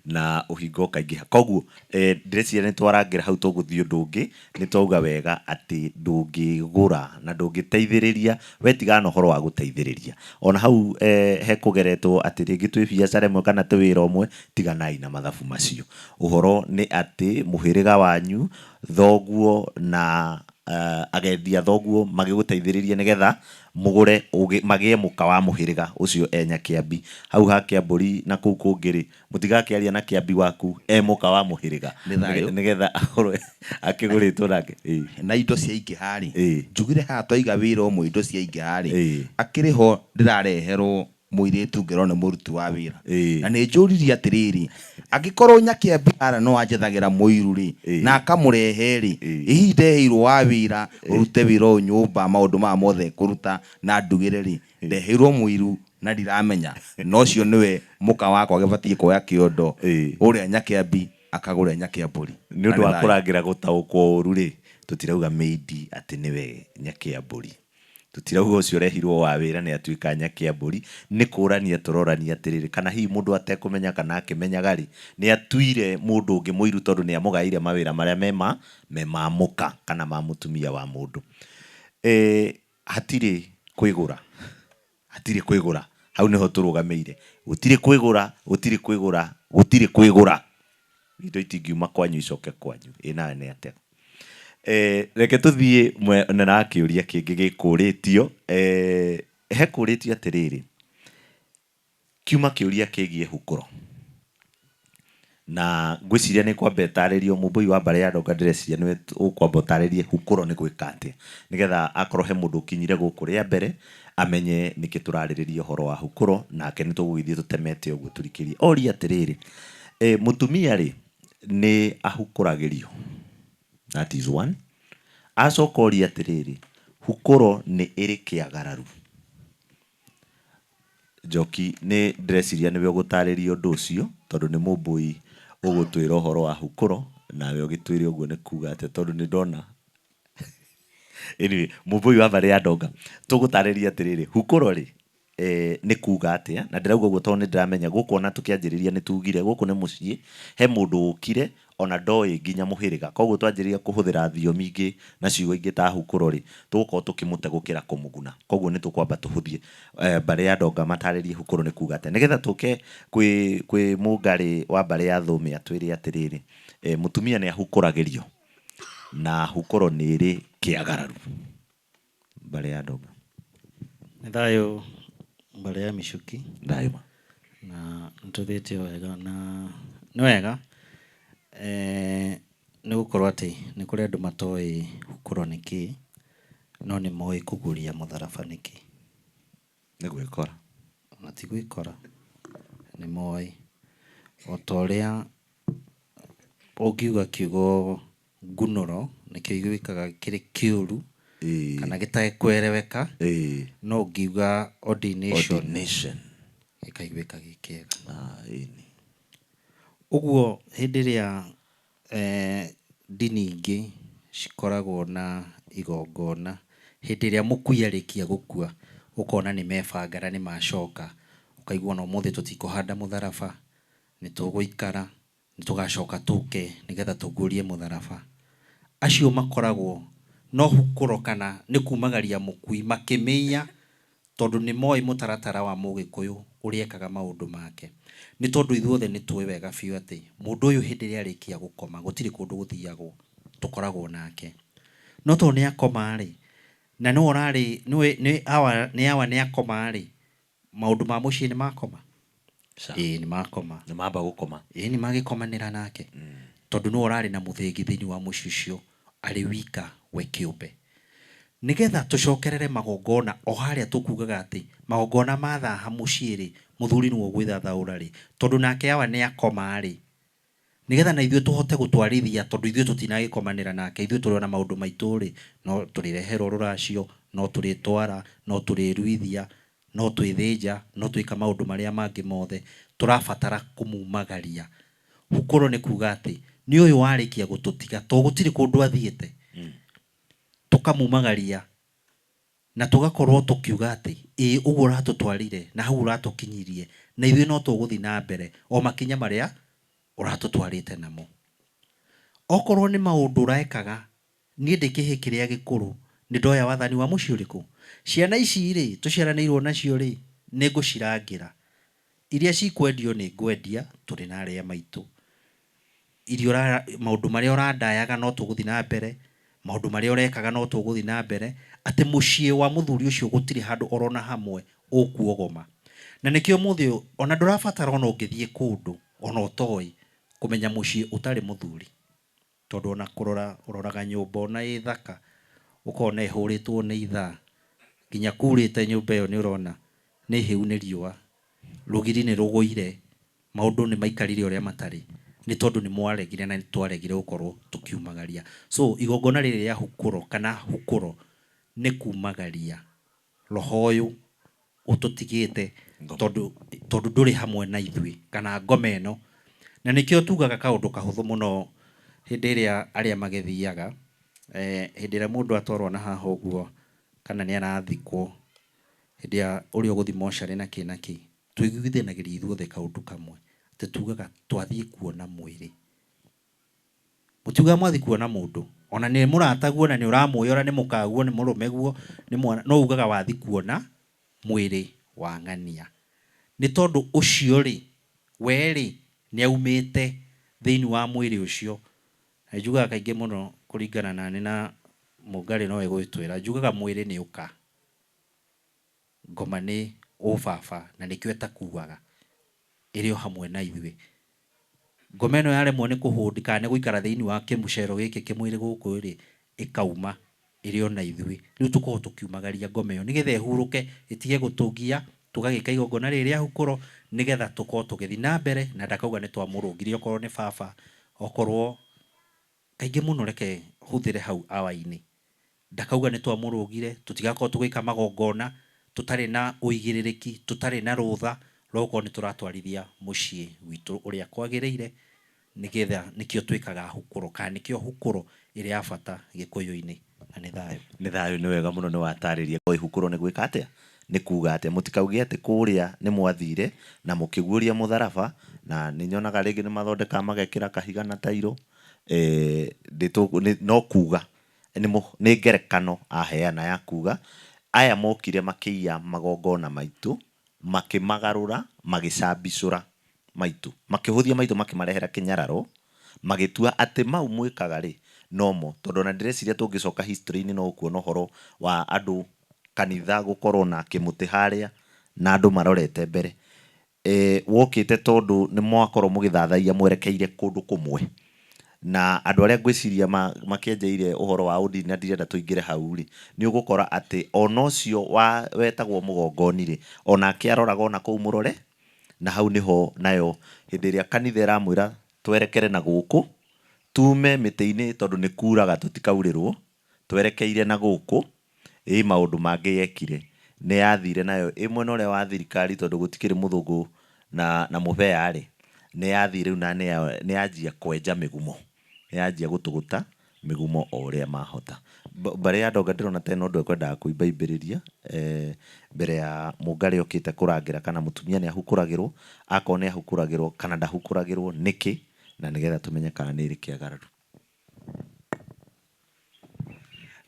na ũhinga ũkaingĩha. Koguo ndĩreciria nĩ twarangĩra hau tũgũthiĩ ũndũ ũngĩ, nĩ twauga wega atĩ ndũngĩgũra na ndũngĩteithĩrĩria, we tigana na ũhoro wa gũteithĩrĩria. Ona hau hekũgeretwo atĩ rĩngĩ twĩ biacara ĩmwe kana twĩ wĩra ũmwe, tiganai na mathabu macio. Ũhoro nĩ atĩ mũhĩrĩga wanyu, thoguo na agendi a thoguo magĩgũteithĩrĩrie nĩgetha mũgũre, magĩe mũka wa mũhĩrĩga ũcio e Nyakĩambi. Hau ha Kĩambũri na kũu kũngĩ rĩ, mũtigakĩaria na Kĩambi waku e mũka wa mũhĩrĩga Nĩ thayũ. nĩgetha akorwo akĩgũrĩtwo nake. Ĩĩ. Na indo ciaingĩha rĩ, Ĩĩ. njugire haha twaiga wĩra ũmwe indo ciaingĩha rĩ, Ĩĩ. akĩrĩ ho ndĩrareherwo mũirĩtu ngerwo nĩ mũruti wa wĩra. Ĩĩ. Na nĩ njũririe atĩrĩrĩ, angĩkorwo Nyakĩambi haria no anjethagĩra mũiru rĩ, Ĩĩ. na akamũrehe rĩ, Ĩĩ. ĩ hihi ndeheirwo wa wĩra, ũrute wĩra ũyũ nyũmba, maũndũ maya mothe ngũruta na ndugĩre rĩ, ndeheirwo mũiru na ndiramenya. Na ũcio nĩwe mũka wakwa agĩbatiĩ kuoya kĩondo, Ĩĩ. ũrĩa Nyakĩambi akagũre Nyakĩambũri. Nĩ ũndũ wa kũrangĩra gũtaũkwo ũru rĩ, tũtirauga maid atĩ nĩwe Nyakĩambũri. Tũtirauga ũcio ũrehirwo wa wĩra nĩ atuĩka Nyakĩambũri, nĩ kũrania tũrorania atĩrĩrĩ, kana hihi mũndũ atekũmenya kana akĩmenyaga rĩ, nĩ atuire mũndũ ũngĩ mũiru tondũ nĩ amũgaĩire mawĩra marĩa me ma, me ma mũka kana ma mũtumia wa mũndũ. Hatirĩ kwĩgũra. Hatirĩ kwĩgũra. Hau nĩho tũrũgamĩire. Gũtirĩ kwĩgũra, gũtirĩ kwĩgũra, gũtirĩ kwĩgũra. Indo itingiuma kwanyu icoke kwanyu. Ĩ nawe nĩ atĩa? Eh, reke tũthiĩ mwena wa kĩũria kĩngĩ gĩkũrĩtio. Eh, hekũrĩtio atĩrĩrĩ, kiuma kĩũria kĩgiĩ hukũro. Na ngwĩciria nĩ kwamba ĩtarĩrio mũmbũi wa mbarĩ ya Ndonga ndĩreciria nĩwe ũkwamba ũtarĩrie hukũro nĩ gwĩka atĩa nĩgetha akorwo he mũndũ ũkinyire gũkũ rĩa mbere amenye nĩkĩ tũrarĩrĩria ũhoro wa hukũro nake nĩ tũgũgĩthiĩ tũtemete ũguo tũrikĩrie. Oria atĩrĩrĩ, e, mũtumia rĩ nĩ ahukũragĩrio? That is one. Acoka oria atĩrĩrĩ, hukũro nĩ ĩrĩ kĩagararu? Njoki nĩ ndĩreciria nĩwe ũgũtarĩria ũndũ ũcio tondũ nĩ mũmbũi ũgũtwĩra ũhoro wa hukũro nawe ũgĩtwĩre ũguo nĩ kuga atĩa tondũ nĩ ndona anyway, mũmbũi wa mbarĩ ya Ndonga tũgũtarĩria atĩrĩrĩ hukũro rĩ eh, nĩ kuga atĩa na ndĩrauga ũguo tondũ nĩ ndĩramenya gũkũ ona tũkĩanjĩrĩria nĩ tugire gũkũ nĩ mũciĩ he mũndũ ũkire ona ndoĩ nginya mũhĩrĩga. Koguo twanjĩrĩria kũhũthĩra thiomi ingĩ na ciugo ingĩ ta hukũro-rĩ, tũgũkorwo tũkĩmũte gũkĩra kũmũguna. Koguo nĩ tũkwamba tũhũthie mbarĩ ya Ndonga matarĩrie hukũro nĩ kuga atĩa. Nĩgetha tũke kwĩ kwĩ Mũngarĩ wa mbarĩ ya Thũũmĩ atwĩre atĩrĩrĩ, mũtumia nĩ ahukũragĩrio na hukũro nĩ ĩrĩ kĩagararu. Mbarĩ ya Ndonga. Nĩ thayũ mbarĩ ya Michuki. Thayũ ma. Na nĩ tũthiĩte o wega na nĩ wega eh, nĩ gũkorwo atĩ nĩ kũrĩ andũ matoĩ hukũro nĩ kĩĩ no nĩ moĩ kũguria mũtharaba nĩ kĩĩ. Nĩ gwĩkora. Ona ti gwĩkora, nĩ moĩ. O ta ũrĩa ũngiuga kiugo ngunũro nĩ kĩiguĩkaga kĩrĩ kĩũru kana gĩtekwereweka, no ũngiuga ordination Ordination. gĩkaiguĩka gĩ kĩega. Ah, ĩni. Ũguo hĩndĩ ĩrĩa ndini ingĩ cikoragwo na igongona, hĩndĩ ĩrĩa mũkui arĩkia gũkua, ũkona nĩ mebanga na nĩ macoka, ũkaigua ona ũmũthĩ tũtikũhanda mũtharaba, nĩ tũgũikara, nĩ tũgacoka tũke nĩgetha tũguũrie mũtharaba. Acio makoragwo no hukũro kana nĩ kumagaria mũkui makĩmĩiya tondũ nĩ moĩ mũtaratara wa mũgĩkũyũ ũrĩa ekaga maũndũ make. Nĩ tondũ ithuothe nĩ tũĩ wega biũ atĩ mũndũ ũyũ hĩndĩ ĩrĩa arĩkia gũkoma gũtirĩ kũndũ gũthiagwo, tũkoragwo nake. No tondũ nĩ akoma rĩ, na nĩwe ũrarĩ, nĩ awa nĩ awa nĩ akoma rĩ, Maũndũ ma mũciĩ nĩ makoma? Ca. Ĩĩ nĩ makoma. Nĩ mamba gũkoma. Ĩĩ nĩ magĩkomanĩra nake. Tondũ nĩwe ũrarĩ na mũthĩgi thĩinĩ wa mũciĩ ũcio arĩ wika we kĩũmbe. Nĩgetha tũcokerere magongona o harĩa tũkugaga atĩ magongona mathaha mũciĩ rĩ, mũthuri nĩwe ũgwĩthathaũra rĩ, tondũ nake awa nĩ akoma rĩ, Nĩgetha na ithuĩ tũhote gũtwarithia, tondũ ithuĩ tũtinagĩkomanĩra nake, ithuĩ tũrĩ o na maũndũ maitũ-rĩ, no tũrĩreherwo rũracio, no tũrĩtwara, no tũrĩruithia, no twĩthĩnja, no twĩka maũndũ marĩa mangĩ mothe, tũrabatara kũmumagaria. Hukũro nĩ kuga atĩ, nĩ ũyũ warĩkia gũtũtiga, to gũtirĩ kũndũ athiĩte, tũkamumagaria na tũgakorwo tũkiuga atĩ, ĩĩ ũguo ũratũtwarire na hau ũratũkinyirie, na ithuĩ no tũgũthiĩ na mbere o makinya marĩa ũratũtwarĩte namo. Okorwo nĩ maũndũ ũrekaga, niĩ ndĩ kĩhĩĩ kĩrĩa gĩkũrũ, nĩ ndoya wathani wa mũciĩ ũrĩkũ? Ciana ici rĩ, tũciaranĩirwo nacio rĩ, nĩ ngũcirangĩra. Iria cikwendio nĩ ngwendia, tũrĩ na arĩa maitũ. Iria maũndũ marĩa ũrandayaga no tũgũthiĩ na mbere, maũndũ marĩa ũrekaga no tũgũthiĩ na mbere, atĩ mũciĩ wa mũthuri ũcio gũtirĩ handũ oro na hamwe ũkuogoma. Na nĩkĩo ũmũthĩ ũyũ ona ndũrabatara ona ũngĩthiĩ kũndũ ona ũtoĩ kũmenya mũciĩ ũtarĩ mũthuri. Tondũ ona kũrora ũroraga nyũmba ona ĩ thaka ũkona ĩhũrĩtwo nĩ ithaa, nginya kurĩte nyũmba ĩyo nĩ ũrona nĩ hĩu nĩ riũa, rũgiri nĩ rũgũire, maũndũ nĩ maikarire ũrĩa matarĩ, nĩ tondũ nĩ mwaregire na nĩ twaregire gũkorwo tũkiumagaria. So igongona rĩrĩ rĩa hukũro kana hukũro nĩ kumagaria roho ũyũ ũtũtigĩte tondũ tondũ ndũrĩ hamwe na ithuĩ kana ngoma ĩno. Na nĩkĩo tugaga kaũndũ kahũthũ mũno hĩndĩ ĩrĩa arĩa magĩthiaga, hĩndĩ ĩrĩa mũndũ atwarwo na haha ũguo kana nĩ arathikwo, hĩndĩ ĩrĩa ũrĩa ũgũthiĩ mocarĩ na kĩ na kĩ, tũiguithanagĩria ithuothe kaũndũ kamwe, atĩ tugaga twathiĩ kuona mwĩrĩ. Mũtiugaga mwathiĩ kuona mũndũ, ona nĩ mũrataguo na nĩ ũramũĩ ona nĩ mũkaguo, nĩ mũrũmeguo, nĩ mwana, no ugaga wathiĩ kuona mwĩrĩ wa ng'ania. Nĩ tondũ ũcio-rĩ, we-rĩ, nĩaumĩte thĩinĩ wa mwĩrĩ ũcio. Na njugaga kaingĩ mũno kũringana na nĩ na Mũngarĩ no egũgĩtwĩra, njugaga mwĩrĩ nĩ ũka, ngoma nĩ ũbaba na nĩkĩo ĩtakuaga, ĩrĩ o hamwe na ithuĩ. Ngoma ĩno yaremwo nĩ kũ hold kana nĩ gũikara thĩinĩ wa kĩmũcero gĩkĩ kĩmwĩrĩ gũkũ rĩ, ĩkauma ĩrĩ o na ithuĩ. Rĩu tũkoragwo tũkiumagaria ngoma ĩyo nĩgetha ĩhurũke, ĩtige gũtũgia, tũgagĩka igongona rĩrĩ rĩa hukũro nĩgetha tũkorwo tũgĩthiĩ na mbere na ndakauga nĩ twamũrũngire okorwo nĩ baba, okorwo Kaingĩ mũno reke hũthĩre hau hour-inĩ. Ndakauga nĩ twamũrũgire, tũtigakorwo tũgĩka magongona tũtarĩ na ũigĩrĩrĩki, tũtarĩ na rũtha rwa gũkorwo nĩ tũratwarithia mũciĩ witũ ũrĩa kwagĩrĩire, nĩgetha nĩkĩo twĩkaga hukũro kana nĩkĩo hukũro ĩrĩ ya bata Gĩkũyũ-inĩ. Na nĩ thayũ. Nĩ thayũ, nĩ wega mũno nĩ watarĩria hukũro nĩ gwĩka atĩa, nĩ kuga atĩa. Mũtikauge atĩ kũrĩa nĩ mwathire na mũkĩguũria mũtharaba, na nĩ nyonaga rĩngĩ nĩ mathondekaga magekĩra kahiga na tairo. No kuga nĩ ngerekano aheana ya kuga aya mokire makĩiya magongona maitũ, makĩmagarũra, magĩcambicũra maitũ, makĩhũthia maitũ makĩmarehera kĩnyararo, magĩtua atĩ mau mwĩkaga rĩ, nomo. Tondũ ona ndĩreciria tũngĩcoka history-inĩ no ũkuona ũhoro wa andũ kanitha gũkorwo na kĩmũtĩ harĩa na andũ marorete mbere. Wokĩte tondũ nĩ mwakorwo mũgĩthathaiya mwerekeire kũndũ kũmwe. Na andũ arĩa ngwĩciria makĩenjeire ũhoro wa ũndini na ndirenda tũingĩre hau rĩ, nĩ ũgũkora atĩ ona ũcio wetagwo mũgongoni rĩ, onake aroraga ona kũu mũrore, na hau nĩho nayo hĩndĩ ĩrĩa kanitha ĩramwĩra twerekere na gũkũ, tume mĩtĩ-inĩ tondũ nĩ kuraga tũtikaurĩrwo, twerekeire na gũkũ, Ĩ maũndũ mangĩ yekire? Nĩ yathire nayo ĩ mwena ũrĩa wa thirikari tondũ gũtikĩrĩ mũthũngũ na na mũbea-rĩ, nĩ yathire rĩu na nĩ yanjia kwenja mĩgumo. Nĩ yanjia gũtũgũta mĩgumo o ũrĩa mahota. Mbarĩ ya Ndonga ndĩrona ta ĩna ũndũ ĩkwendaga kũimbaimbĩrĩria mbere ya Mũngarĩ okĩte kũrangĩra kana mũtumia nĩ ahukũragĩrwo, akorwo nĩ ahukũragĩrwo kana ndahukũragĩrwo nĩkĩ, na nĩgetha tũmenye kana nĩ ĩrĩ kĩagararu.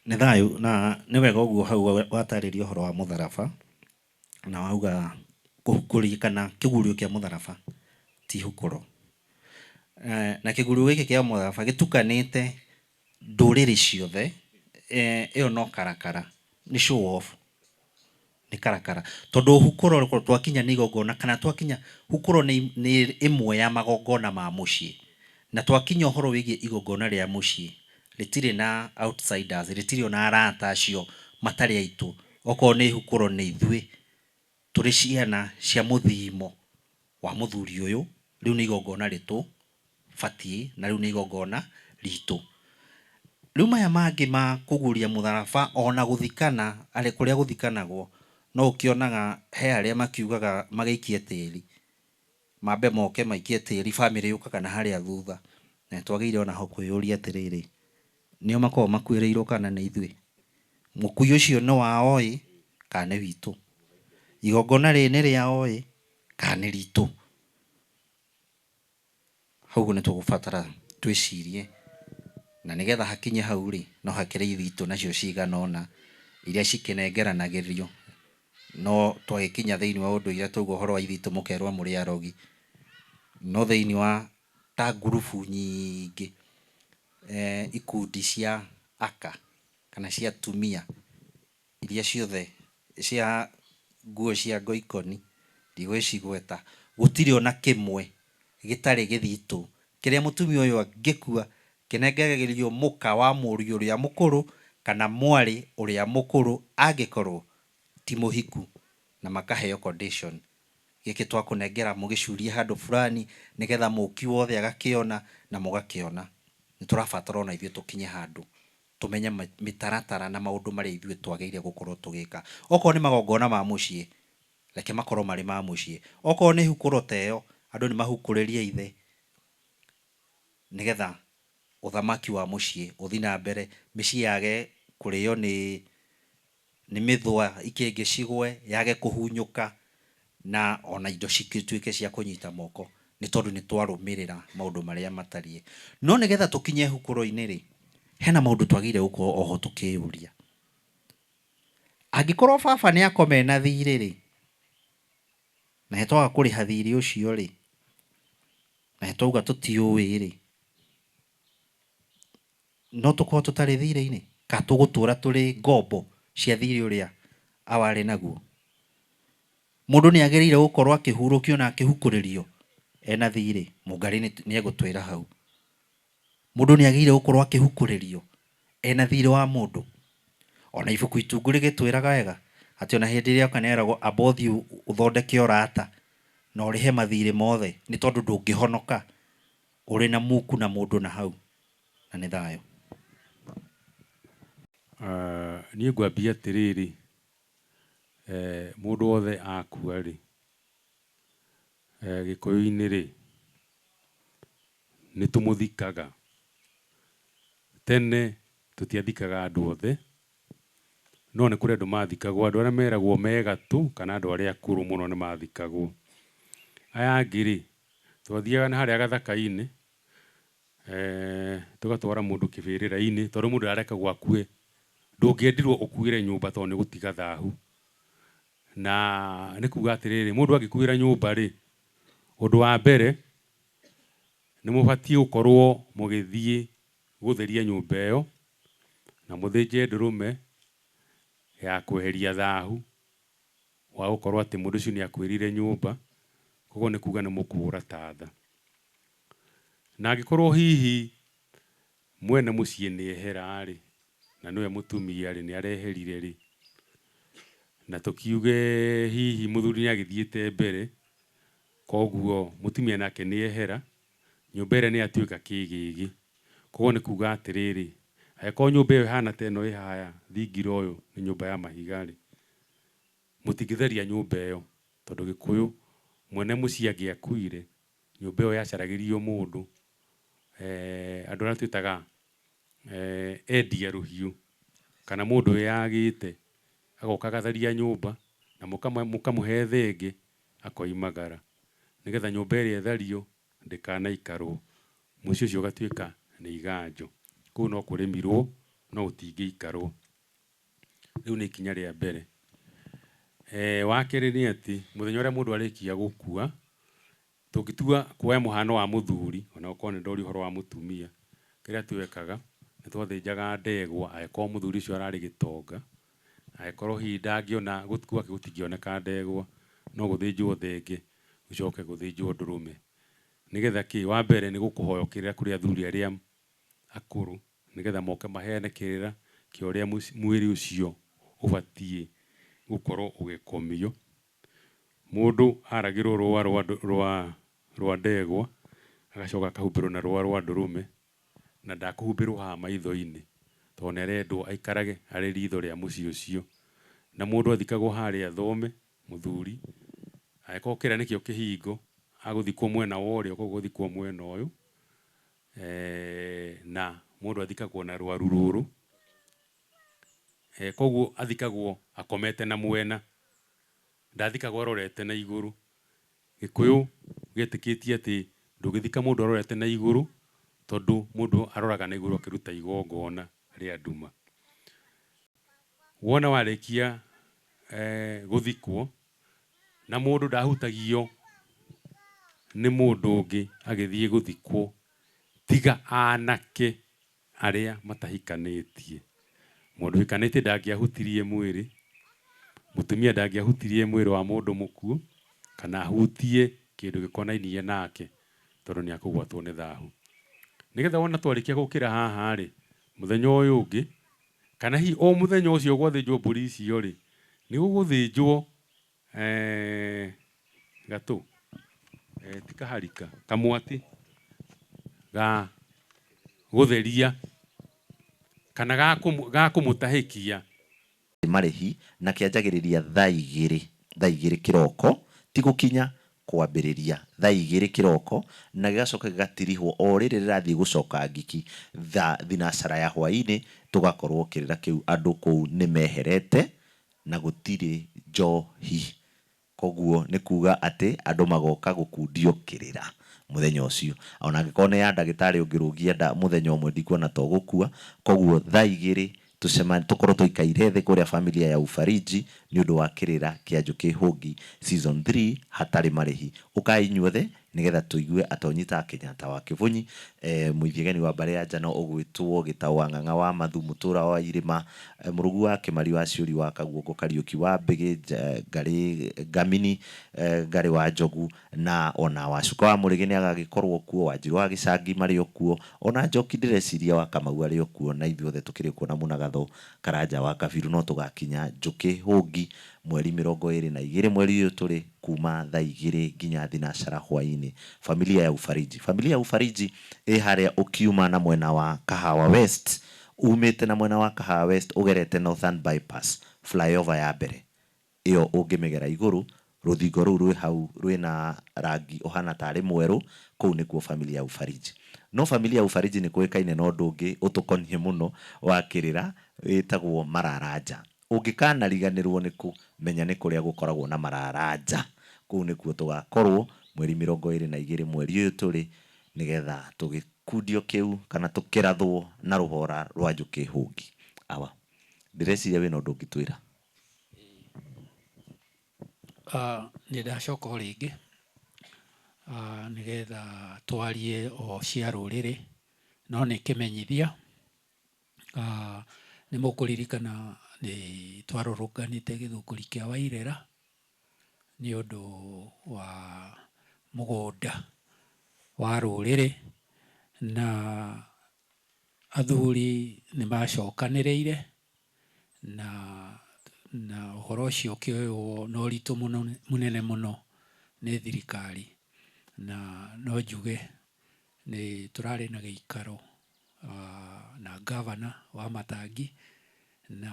Nĩ thayũ na nĩ wega ũguo hau watarĩria ũhoro wa mũtharaba na wauga kũhukũria kana kĩgurio kĩa mũtharaba ti hukũro. Na kĩgurio gĩkĩ kĩa mũtharaba gĩtukanĩte ndũrĩrĩ ciothe, ĩyo no karakara, nĩ show off. Nĩ karakara. Tondũ hukũro twakinya nĩ igongona kana twakinya, hukũro nĩ nĩ ĩmwe ya magongona ma mũciĩ. Na twakinya ũhoro wĩgiĩ igongona rĩa mũciĩ, rĩtirĩ na outsiders, rĩtirĩ ona arata acio matarĩ aitũ. Okorwo nĩ hukũro nĩ ithuĩ tũrĩ ciana cia mũthimo wa mũthuri ũyũ, rĩu nĩ igongona rĩtũbatiĩ na rĩu nĩ igongona ritũ. Rĩu maya mangĩ ma kũguria mũtharaba ona gũthikana, arĩ kũrĩa gũthikanagwo, no ũkĩonaga he arĩa makiugaga magĩikie tĩri, mambe moke maikie tĩri, bamĩrĩ yũkaga na harĩa thutha. Na nĩtwagĩrĩire ona ho kwĩyũria atĩrĩrĩ, nĩo makoragwo makuĩrĩirwo kana nĩ ithuĩ? Mũkui ũcio nĩ wao ĩ, kana nĩ witũ? Igongona rĩrĩ nĩ rĩao ĩ, kana nĩ ritũ? Hau ũguo nĩtũgũbatara twĩcirie, na nĩgetha hakinye hau rĩ, no hakĩrĩ ithitũ nacio cigana ũna iria cikĩnengeranagĩrio, no twagĩkinya thĩinĩ wa ũndũire twauga ũhoro wa ithitũ mũkerwo mũrĩ arogi, no thĩinĩ wa ta ngurubu nyingĩ, ikundi cia aka kana cia atumia iria ciothe cia nguo cia ngoikoni, ndigũgĩcigweta, gũtirĩ ona kĩmwe gĩtarĩ gĩthitũ, kĩrĩa mũtumia ũyũ angĩkua kĩnengeragĩrio mũka wa mũriũ ũrĩa mũkũrũ kana mwarĩ ũrĩa mũkũrũ angĩkorwo ti mũhiku, na makaheo condition, gĩkĩ twakũnengera mũgĩcurie handũ fulani nĩgetha mũki wothe agakĩona na mũgakĩona. Nĩ tũrabatara ona ithuĩ tũkinye handũ tũmenye mĩtaratara na maũndũ marĩa ithuĩ twagĩrĩire gũkorwo tũgĩka. Okorwo nĩ magongona ma mũciĩ, reke makorwo marĩ ma mũciĩ. Okorwo nĩ hukũro ta ĩyo, andũ nĩ mahukũrĩrie ithe nĩgetha ũthamaki wa mũciĩ ũthiĩ na mbere, mĩciĩ yage kũrĩo nĩ nĩ mĩthũa ikĩngĩ cigwe, yage kũhunyũka, na ona indo cituĩke cia kũnyita moko, nĩ tondũ nĩ twarũmĩrĩra maũndũ marĩa matariĩ. No nĩgetha tũkinye hukũro-inĩ rĩ, hena maũndũ twagĩrĩire gũkorwo oho tũkĩyũria. Angĩkorwo baba nĩ akoma ena thirĩ rĩ, Na he twaga kũrĩha thirĩ ũcio rĩ, na he twauga tũtiũĩ rĩ, no tũkorwo tũtarĩ thirĩ-inĩ? Kana tũgũtũra tũrĩ ngombo cia thirĩ ũrĩa awa arĩ naguo? Mũndũ nĩ agĩrĩire gũkorwo akĩhurũkio na akĩhukũrĩrio ena thirĩ? Mũngarĩ nĩ egũtwĩra hau. Mũndũ nĩ agĩrĩire gũkorwo akĩhukũrĩrio ena thirĩ wa mũndũ? Ona ibuku itungu rĩgĩtwĩraga wega atĩ ona hĩndĩ ĩrĩa oka nĩ eragwo amba ũthiĩ ũthondeke ũrata na ũrĩhe mathirĩ mothe nĩ tondũ ndũngĩhonoka ũrĩ na muku na mũndũ na hau. Na nĩ thayũ. Niĩ ngwambia atĩrĩrĩ, mũndũ wothe akua-rĩ, Gĩkũyũ-inĩ-rĩ, nĩ tũmũthikaga. Tene tũtiathikaga andũ othe, no nĩ kũrĩ andũ mathikagwo, andũ arĩa meragwo me gatũ kana andũ arĩa akũrũ mũno nĩ mathikagwo. Aya angĩ-rĩ, twathiaga na harĩa gathaka-inĩ, tũgatwara mũndũ kĩbĩrĩra-inĩ tondũ mũndũ ndarekagwo akue. Ndũngĩendirwo ũkuĩre nyũmba tondũ nĩ ũgũtiga thahu. Na nĩ kuga atĩrĩrĩ, mũndũ angĩkuĩra nyũmba-rĩ, ũndũ wa mbere nĩ mũbatiĩ gũkorwo mũgĩthiĩ gũtheria nyũmba ĩyo, na mũthĩnje ndũrũme ya kweheria thahu wa gũkorwo atĩ mũndũ ũcio nĩ akuĩrĩire nyũmba, koguo nĩ kuga nĩ mũkũhũra tatha. Na angĩkorwo hihi mwene mũciĩ nĩ ehera-rĩ, na nĩwe mũtumia-rĩ, nĩ areherire-rĩ, na tũkiuge hihi mũthuri nĩ agĩthiĩte mbere, koguo mũtumia nake nĩ ehera, nyũmba ĩrĩa nĩ yatuĩka kĩgĩgĩ. Koguo nĩ kuga atĩrĩrĩ, angĩkorwo nyũmba ĩyo ĩhana ta ĩno ĩ haha thingira ũyũ nĩ nyũmba ya mahiga-rĩ, mũtingĩtheria nyũmba ĩyo, tondũ Gĩkũyũ mwene mũciĩ angĩakuire, nyũmba ĩyo yacaragĩrio mũndũ, andũ arĩa twĩtaga endia rũhiũ, kana mũndũ wĩyagĩte, agoka agatharia nyũmba, na mũkamũhe thenge, akoimagara, nĩgetha nyũmba ĩrĩa ĩthario ndĩkanaikarwo, mũciĩ ũcio ũgatuĩka nĩ iganjo. Kũu no kũrĩmirwo no gũtingĩikarwo. Rĩu nĩ ikinya rĩa mbere. Wa kerĩ nĩ atĩ, mũthenya ũrĩa mũndũ arĩkia gũkua, tũngĩtua kuoya mũhano wa mũthuri, ona gũkorwo nĩ ndorio ũhoro wa mũtumia, kĩrĩa twekaga, nĩ twathĩnjaga ndegwa angĩkorwo mũthuri ũcio ararĩ gĩtonga, angĩkorwo hihi ndangĩona, gwake gũtingĩoneka ndegwa, no gũthĩnjwo thenge, gũcoke gũthĩnjwo ndũrũme. Nĩgetha kĩ? Wa mbere nĩ gũkũhoywo kĩrĩra kũrĩ athuri arĩa akũrũ, nĩgetha moke maheane kĩrĩra kĩa ũrĩa mwĩrĩ ũcio ũbatiĩ gũkorwo ũgĩkomio. Mũndũ aragĩrwo rũa rwa ndegwa, agacoka akahumbĩrwo na rũa rwa ndũrũme, na ndakũhumbĩrwo haha maitho-inĩ, tondũ nĩ arendwo aikarage arĩ ritho rĩa mũciĩ ũcio. Na mũndũ athikagwo harĩa thome, mũthuri, angĩkorwo kĩrĩa nĩkĩo kĩhingo, agũthikwo mwena wa ũrĩo, koguo gũthikwo mwena ũyũ, na mũndũ athikagwo na rwaru rũrũ, koguo athikagwo akomete na mwena, ndathikagwo arorete na igũrũ. Gĩkũyũ gĩetĩkĩtie atĩ ndũngĩthika mũndũ arorete na igũrũ, tondũ mũndũ aroraga na igũrũ akĩruta igongona rĩa nduma. Wona warĩkia gũthikwo, na mũndũ ndahutagio nĩ mũndũ ũngĩ agĩthiĩ gũthikwo, tiga anake arĩa matahikanĩtie. Mũndũ ũhikanĩtie ndangĩahutirie mwĩrĩ, mũtumia ndangĩahutirie mwĩrĩ wa mũndũ mũkuũ, kana ahutie kĩndũ gĩkonainie nake, tondũ nĩ akũgwatwo nĩ thahu. Nĩgetha wona twarĩkia gũkĩra haha rĩ, mũthenya ũyũ ũngĩ, kana hihi o mũthenya ũcio gwathĩnjwo mbũri icio rĩ, nĩ gũgũthĩnjwo gatũ, ti kaharika, kamwatĩ ga gũtheria kana ga kũmũtahĩkia. Marĩhi na kĩanjagĩrĩria thaa igĩrĩ, thaa igĩrĩ kĩroko, ti gũkinya, kwambĩrĩria thaa igĩrĩ kĩroko na gĩgacoka gĩgatirihwo o rĩrĩ rĩrathiĩ gũcoka ngiki thaa thinacara ya hwaĩ-inĩ, tũgakorwo kĩrĩra kĩu andũ kũu nĩ meherete na gũtirĩ njohi. Koguo nĩ kuuga atĩ andũ magoka gũkundio kĩrĩra mũthenya ũcio. Ona angĩkorwo nĩ ya ndagĩtarĩ ũngĩrũngia nda mũthenya ũmwe ndikuona ta ũgũkua. Koguo thaa igĩrĩ Tũcemanie tũkorwo tũikaire thĩ kũrĩa Familia ya Ufariji nĩ ũndũ wa kĩrĩra kĩa Njũkĩ Hũngi season 3 hatarĩ marĩhi. Ũkai inyuothe nĩgetha tũigue atonyi ta Kenyatta wa Kĩbũnyi, eh, Mũithiegeni wa mbarĩ ya Njano ũgwĩtwo Gĩtaũ wa Ng'ang'a wa Mathu, Mũtũra wa Irĩma, eh, Mũrũgu wa Kĩmari wa Ciũri wa Kaguongo, Kariũki wa Mbĩgĩ, Ngarĩ Ngamini, eh, Ngarĩ wa Njogu na ona Wacuka wa Mũrĩgĩ nĩ agagĩkorwo kuo, Wanjirũ wa Gĩcangi marĩ o kuo, ona Njoki ndĩreciria wa Kamau arĩ o kuo, na ithuothe tũkĩrĩ kuo na Mũnagatho Karanja wa Kabiru no tũgakinya Njũkĩ Hũngi mweri 22 mweri ũyũ tũrĩ kuma thaa 2 nginya thinacara hwaĩ-inĩ. Familia ya Ufariji. Familia ya Ufariji ĩ harĩa ũkiuma na mwena wa Kahawa West, umĩte na mwena wa Kahawa West ũgerete Northern Bypass flyover ya mbere ĩyo ũngĩmĩgera igũrũ, rũthingo rũu rwĩ hau rwĩna rangi ũhana tarĩ mwerũ, kũu nĩkuo Familia ya Ufariji. No Familia ya Ufariji nĩ kũĩkaine na ũndũ ũngĩ ũtũkoniĩ mũno wa kĩrĩra wĩtagwo Mararanja. Ũngĩkanariganĩrwo nĩ kũ, menya nĩ kũrĩa gũkoragwo na Mararanja. Kũu nĩkuo tũgakorwo mweri 22 mweri ũyũ tũrĩ, nĩgetha tũgĩkundio kĩu kana tũkĩrathwo na rũhora rwa Njũkĩ Hũngi. Awa, ndĩreciria wĩna ũndũ ũngĩtwĩra. Nĩ ndacoka o rĩngĩ nĩgetha twarie o cia rũrĩrĩ, no nĩ kĩmenyithia. Nĩ mũkũririkana nĩ twarũrũnganĩte gĩthũngũri kĩa Wairera nĩ ũndũ wa mũgũnda wa rũrĩrĩ, na athuri nĩ macokanĩrĩire na ũhoro ũcio ũkĩoywo na ũritũ mũnene mũno nĩ thirikari. Na no njuge nĩ tũrarĩ na gĩikaro na ngavana wa Matangi, na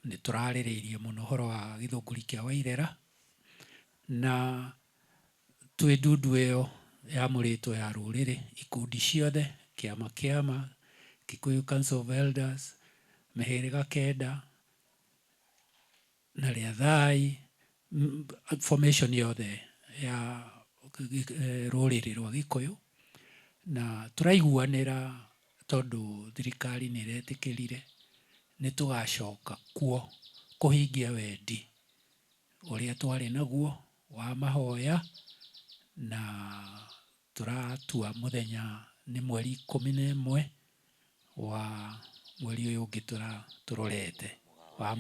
nĩ tũrarĩrĩirie mũno ũhoro wa gĩthũngũri kĩa Wairera, na twĩ ndundu ĩyo yamũrĩtwo ya rũrĩrĩ, ikundi ciothe, kĩama kĩama, Kikuyu Council of Elders, mĩhĩrĩga kenda na Rĩathai, formation yothe ya rũrĩrĩ rwa Gĩkũyũ, na tũraiguanĩra tondũ thirikari nĩ ĩretĩkĩrire nĩ tũgacoka kuo kũhingia wendi ũrĩa twarĩ naguo wa mahoya, na tũratua mũthenya nĩ mweri 11 wa mweri ũyũ ũngĩ tũrorete wa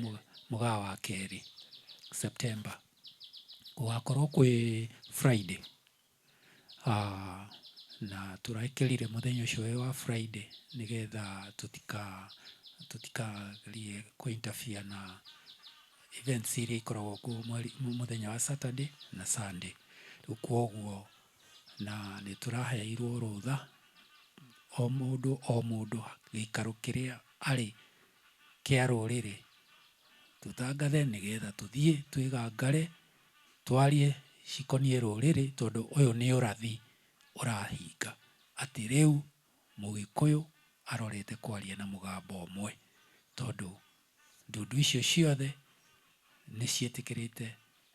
mũgaa wa kerĩ, September. Gũgakorwo kwĩ Friday, na tũrekĩrire mũthenya ũcio wĩ wa Friday nĩgetha tũtikagerie kũ interfere na events iria ikoragwo kuo mũthenya wa Saturday na Sunday. Rĩu kwoguo na nĩ tũraheirwo rũtha o mũndũ o mũndũ gĩikaro kĩrĩa arĩ kĩa rũrĩrĩ tũtangathe nĩgetha tũthiĩ twĩgangare twarie cikoniĩ rũrĩrĩ, tondũ ũyũ nĩ ũrathi ũrahinga atĩ rĩu Mũgĩkũyũ arorete kwaria na mũgambo ũmwe, tondũ ndundu icio ciothe nĩ ciĩtĩkĩrĩte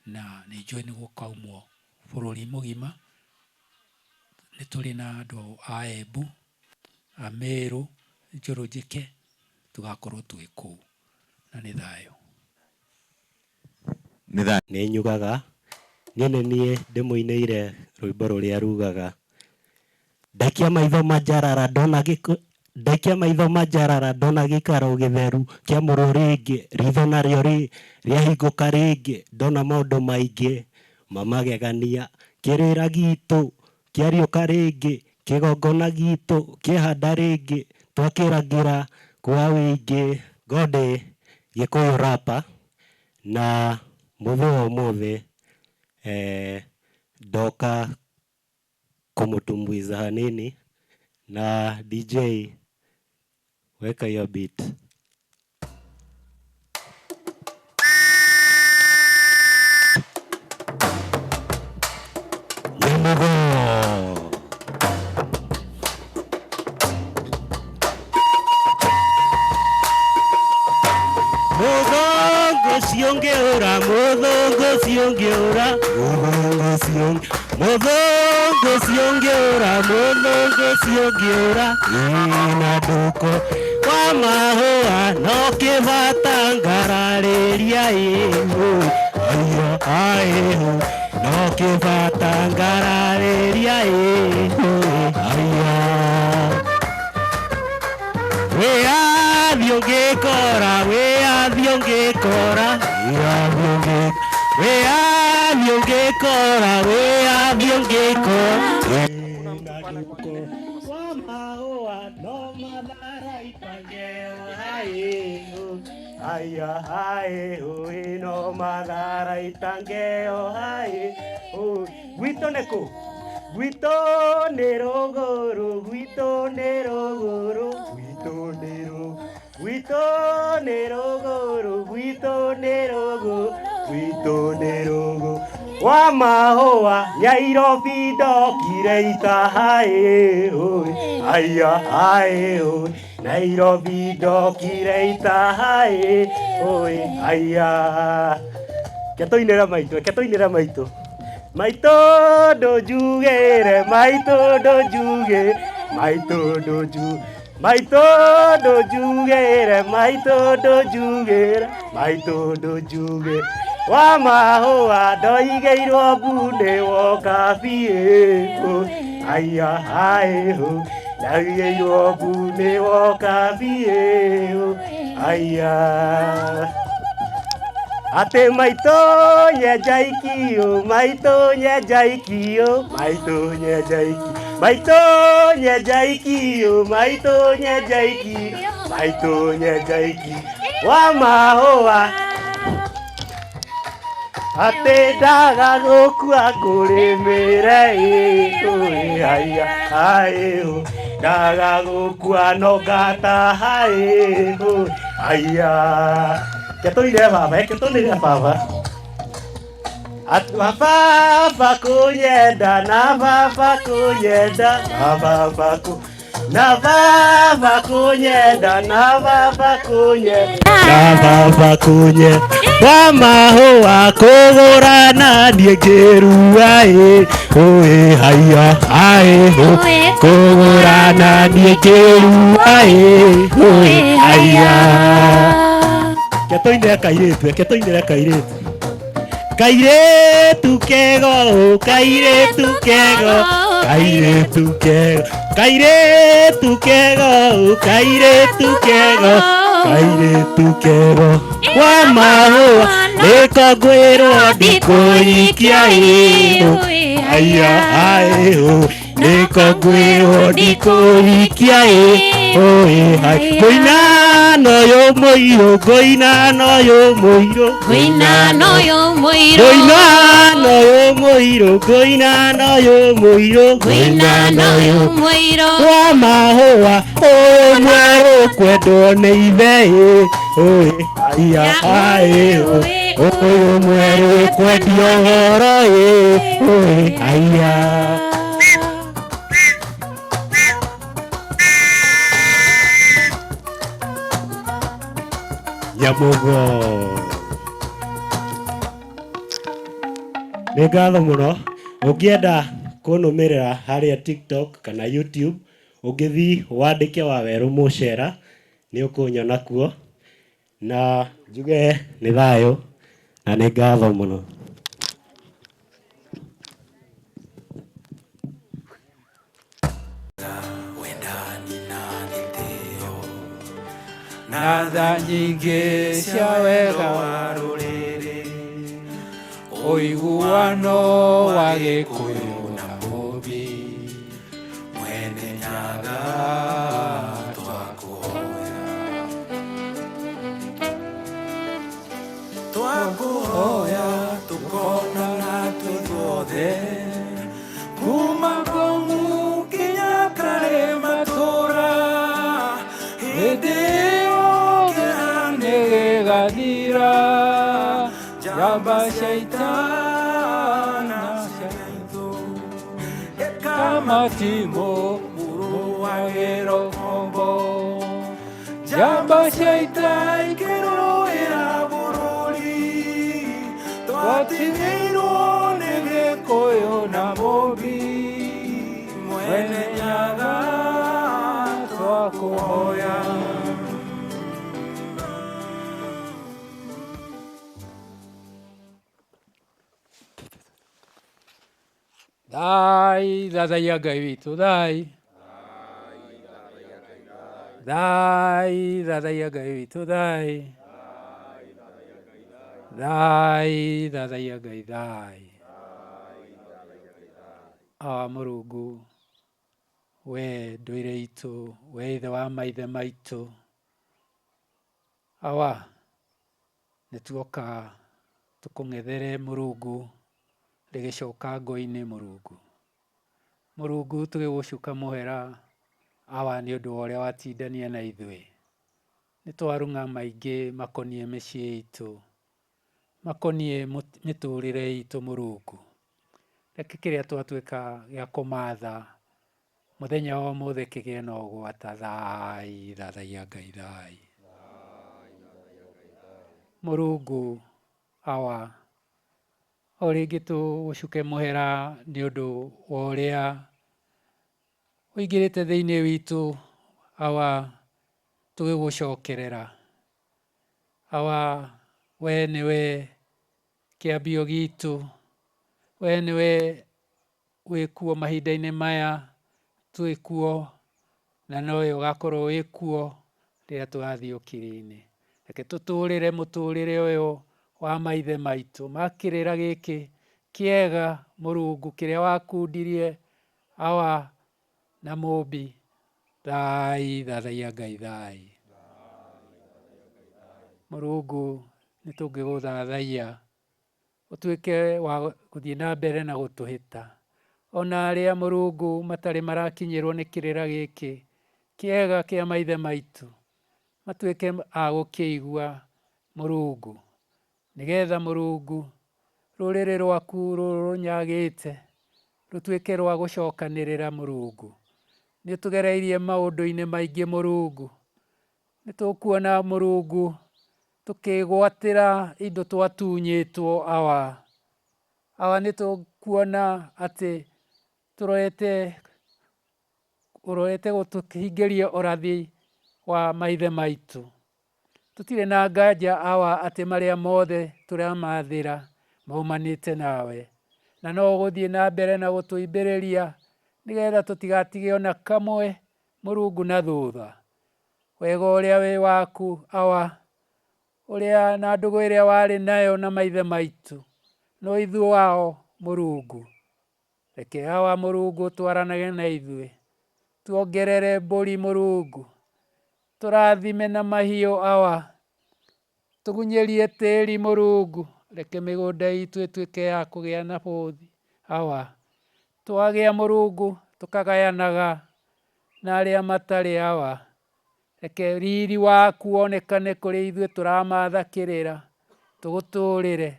na nĩ njũĩ nĩ gũkaumwo bũrũri mũgima. Nĩ tũrĩ na andũ a Embu, a Meru, Njũrũnjĩke, tũgakorwo twĩ kũu na nĩ thayũ. Nĩ thayũ. Nĩ nyugaga, niĩ nĩ niĩ ndĩmũinĩire rwĩmbo rũrĩa rugaga, Ndaikia maitho manjarara ndona gĩko Ndaikia maitho manjarara ndona gĩikaro gĩtheru kĩamũrwo rĩngĩ Ritho narĩo rĩahingũka rĩngĩ ndona maũndũ maingĩ ma magegania Kĩrĩra gitũ kĩariũka rĩngĩ Kĩgongona gitũ kĩehanda rĩngĩ Twakĩrangĩra kwa wĩingĩ Ngondĩ Gĩkũyũ rapper na mũthĩ wa ũmũthĩ ndoka kũmũtumbuiza hanini na DJ weka hiyo beat. Nyamugo. Mũthũngũ ũcio ũngĩũra, mũthũngũ ũcio ũngĩũra, mũthũngũ ũcio mũthũngũ ũcio ũngĩũra, mũthũngũ ũcio ũngĩũra, ĩĩ na ndũko. Mahũa no kĩbata ngararĩria ĩũ aiya aĩhũ no kĩbata ngararĩria ĩũ aiya wĩyathi ũngĩkora wĩyathi ũngĩkora wĩyathi ũngĩ wĩyathi ũngĩkora wĩyathi ũngĩkora wa mahũa no mathara itangeo haĩ aya haĩ oi no mathara itangeo haĩ gwitũ nĩ kũ gwitũ nĩ rũgũrũ gwitũ nĩ rũgũrũ gwitũ nĩ rũ gwitũ nĩ rũgũrũ gwitũ nĩ rũgũrũ gwitũ nĩ rũgũrũ wa mahũa Nyairobi ndokire itahaĩ oi aya haĩ oi Nairobi ndokire itahaĩ oi aya ketũinĩre maitũ ketũinĩre maitũ maitũ ndũnjugĩre maitũ ndũnjugĩ maitũ ndũnju maitũ ndũnjugĩre maitũ ndũnjugĩre maitũ ndũnjugĩre wa mahũa ndoigĩirwo mbu nĩ woka biũ aya haĩ ndaigĩirwo mbu nĩ woka biũ aya atĩ maitũ nyenja ikio maitũ nyenja ikio maitũ nyenja ikio maitũ nyenja ikio maitũ nyenja ikio maitũ nyenja ikio wa mahũa atĩ ndaga gũkua ngũrĩmĩre ĩ aya aĩ ndaga gũkua no ngataha ĩ aya ketũire baba ketũnĩre baba baba kũnyenda na baba kũnyenda na baba kũ na baba kũnyenda na baba kũnyenda na baba kũnyenda wa mahũa kũgũrana niĩ ngĩrua ĩ ũĩ haiya aĩ kũgũrana niĩ ngĩrua ĩ ũĩ haiya ketũinĩre kairĩtu ketũinĩre kairĩtu kairĩtu kego kairĩtu kego kairĩtu kego kairĩtu kego kairĩtu kego kairĩtu kego wa mahũa nĩko ngwĩrwo ndikũhikia ĩ aya aĩ nĩko ngwĩrwo ndikũhikia ĩ ũĩ hai ngũina noyũ mũirũ ngũina noyũ mũirũ ngũina noyũ mũirũ ngũina noyũ mũirũ ngũina noyũ mũirũ ngũina noyũ mũirũ wa mahũa ũyũ mwerũ kwendwo nĩ ithe ĩ ũĩ aya aĩ ũyũ mwerũ kwendio goro ĩ ũĩ aya Nyamugo nĩ ngatho mũno ũngĩenda kũnũmĩrĩra harĩa TikTok kana YouTube ũngĩthiĩ wandĩke Wawerũ Mũcera nĩ ũkũnyona kuo na njuge nĩ thayũ na nĩ ngatho mũno. Na tha nyingĩ cia wega wa rũrĩrĩ ũiguano wa Gĩkũyũ na Mũmbi Mwene Nyaga twakũhoya twakũhoya tũkonana twĩ ithuothe kuma Kong'u nginya Karĩma tũra hĩndĩ ĩyo kĩeha nĩgĩgathira njamba cia ita na cia ithũ kamatimũ mũrũagĩro ngombo njamba cia ita ikĩrũĩra bũrũri twatigĩirwo nĩ Gĩkũyũ na Mũmbi Mwene Nyaga twakũhoya. Thai thathaiya Ngai witũ thai. Thai thathaiya Ngai witũ thai. Thai thathaiya Ngai thai. Awa Mũrungu, we ndũire itũ, we ithe wa maithe maitũ. Awa, nĩtuoka tũkũng'ethere Mũrungu rĩgĩcoka ngo-inĩ Mũrungu. Mũrungu tũgĩgũcuka mũhera Awa nĩ ũndũ wa ũrĩa watindania na ithuĩ. Nĩ twarung'a maingĩ makoniĩ mĩciĩ itũ, makoniĩ mĩtũrĩre itũ Mũrungu. Reke kĩrĩa twatuĩka gĩa kũmatha mũthenya wa ũmũthĩ kĩgĩe na ũgwata. Thai, thathaiya Ngai thai. Mũrungu Awa, o rĩngĩ tũgũcuke mũhera nĩ ũndũ wa ũrĩa ũingĩrĩte thĩinĩ witũ Awa, tũgĩgũcokerera. Awa, we nĩwe kĩambio gitũ, we nĩwe wĩkuo mahinda-inĩ maya twĩkuo, na nowe ũgakorwo wĩkuo rĩrĩa tũgathiĩ ũkiri-inĩ. Reke tũtũrĩre mũtũrĩre ũyũ wa maithe maitũ ma kĩrĩra gĩkĩ kĩega Mũrungu kĩrĩa wakundirie Awa na Mũmbi. Thai, thathaiya Ngai thai. Mũrungu nĩ tũngĩgũthathaiya ũtuĩke wa gũthiĩ na mbere na gũtũhĩta. Ona arĩa Mũrungu matarĩ marakinyĩrwo nĩ kĩrĩra gĩkĩ kĩega kĩa maithe maitũ, matuĩke a gũkĩigua Mũrungu, nĩgetha Mũrungu rũrĩrĩ rwaku rũrũ rũnyagĩte rũtuĩke rwa gũcokanĩrĩra Mũrungu. Nĩ ũtũgereirie maũndũ-inĩ maingĩ Mũrungu, nĩ tũkuona Mũrungu tũkĩgwatĩra indo twatunyĩtwo Awa. Awa nĩ tũkuona atĩ tũrorete ũrorete gũtũhingĩria ũrathi wa maithe maitũ. Tũtirĩ na nganja Awa atĩ marĩa mothe tũramathĩra maumanĩte nawe, na no ũgũthiĩ na mbere na gũtũimbĩrĩria nĩgetha tũtigatige ona kamwe Mũrungu na thutha. Wega ũrĩa wĩ waku Awa, ũrĩa na ndũgũ ĩrĩa warĩ nayo na maithe maitũ, no ithuĩ wao Mũrungu. Reke Awa Mũrungu twaranage na ithuĩ, tuongerere mbũri Mũrungu, tũrathime na mahiũ Awa, tũgunyĩrie tĩri Mũrungu, reke mĩgũnda itũ ĩtuĩke ya kũgĩa na bũthi Awa. Twagĩa Mũrungu tũkagayanaga na arĩa matarĩ Awa. Reke riri waku wonekane kũrĩ ithuĩ tũramatha kĩrĩra, tũgũtũrĩre,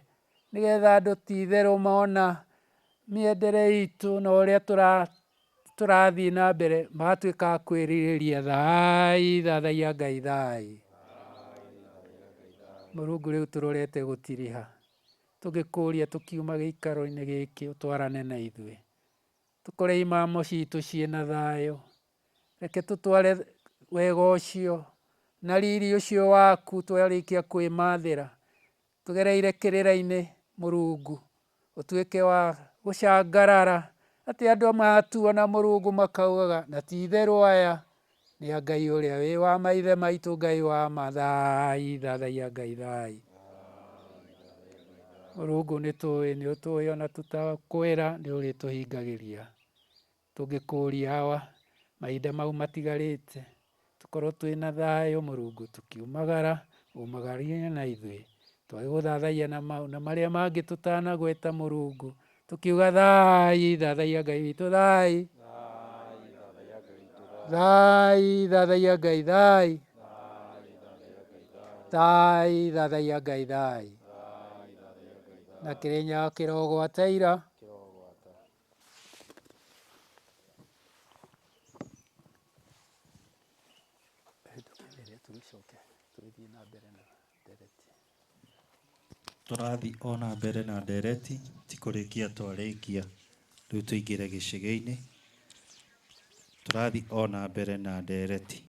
nĩgetha andũ ti itherũ mona mĩendere itũ na ũrĩa tũrathiĩ na mbere magatuĩka a kwĩrirĩria. Thai, thathaiya Ngai thai. Mũrungu rĩu tũrorete gũtiriha, tũgĩkũria tũkiuma gĩikaro-inĩ gĩkĩ ũtwarane na ithuĩ, tũkore imamo citũ ciĩna thayũ. Reke tũtware wega ũcio na riri ũcio waku twarĩkia kwĩmathĩra, tũgereire kĩrĩra-inĩ Mũrungu, ũtuĩke wa gũcangarara atĩ andũ matuona Mũrungu makaugaga na ti itherũ aya nĩ a Ngai ũrĩa wĩ wa maithe maitũ, Ngai wa ma. Thai, thathaiya Ngai thai. Mũrungu nĩ tũĩ, nĩ ũtũĩ ona tũtakwĩra nĩ ũrĩtũhingagĩria. Tũngĩkũria Awa mahinda mau matigarĩte tũkorwo twĩna thayũ Mũrungu, tũkiumagara umagarie na ithuĩ, twagĩgũthathaiya na mau na marĩa mangĩ tũtanagweta Mũrungu, tũkiuga thai, thathaiya Ngai witũ thai. Thai, thathaiya Ngai thai. Thai, thathaiya Ngai thai. Na Kĩrĩnyaga kĩrogwata ira. Tũrathiĩ o na mbere na ndereti, ti kũrĩkia twarĩkia, rĩu tũingĩre gĩcĩgĩ-inĩ. Tũrathiĩ o na mbere na ndereti.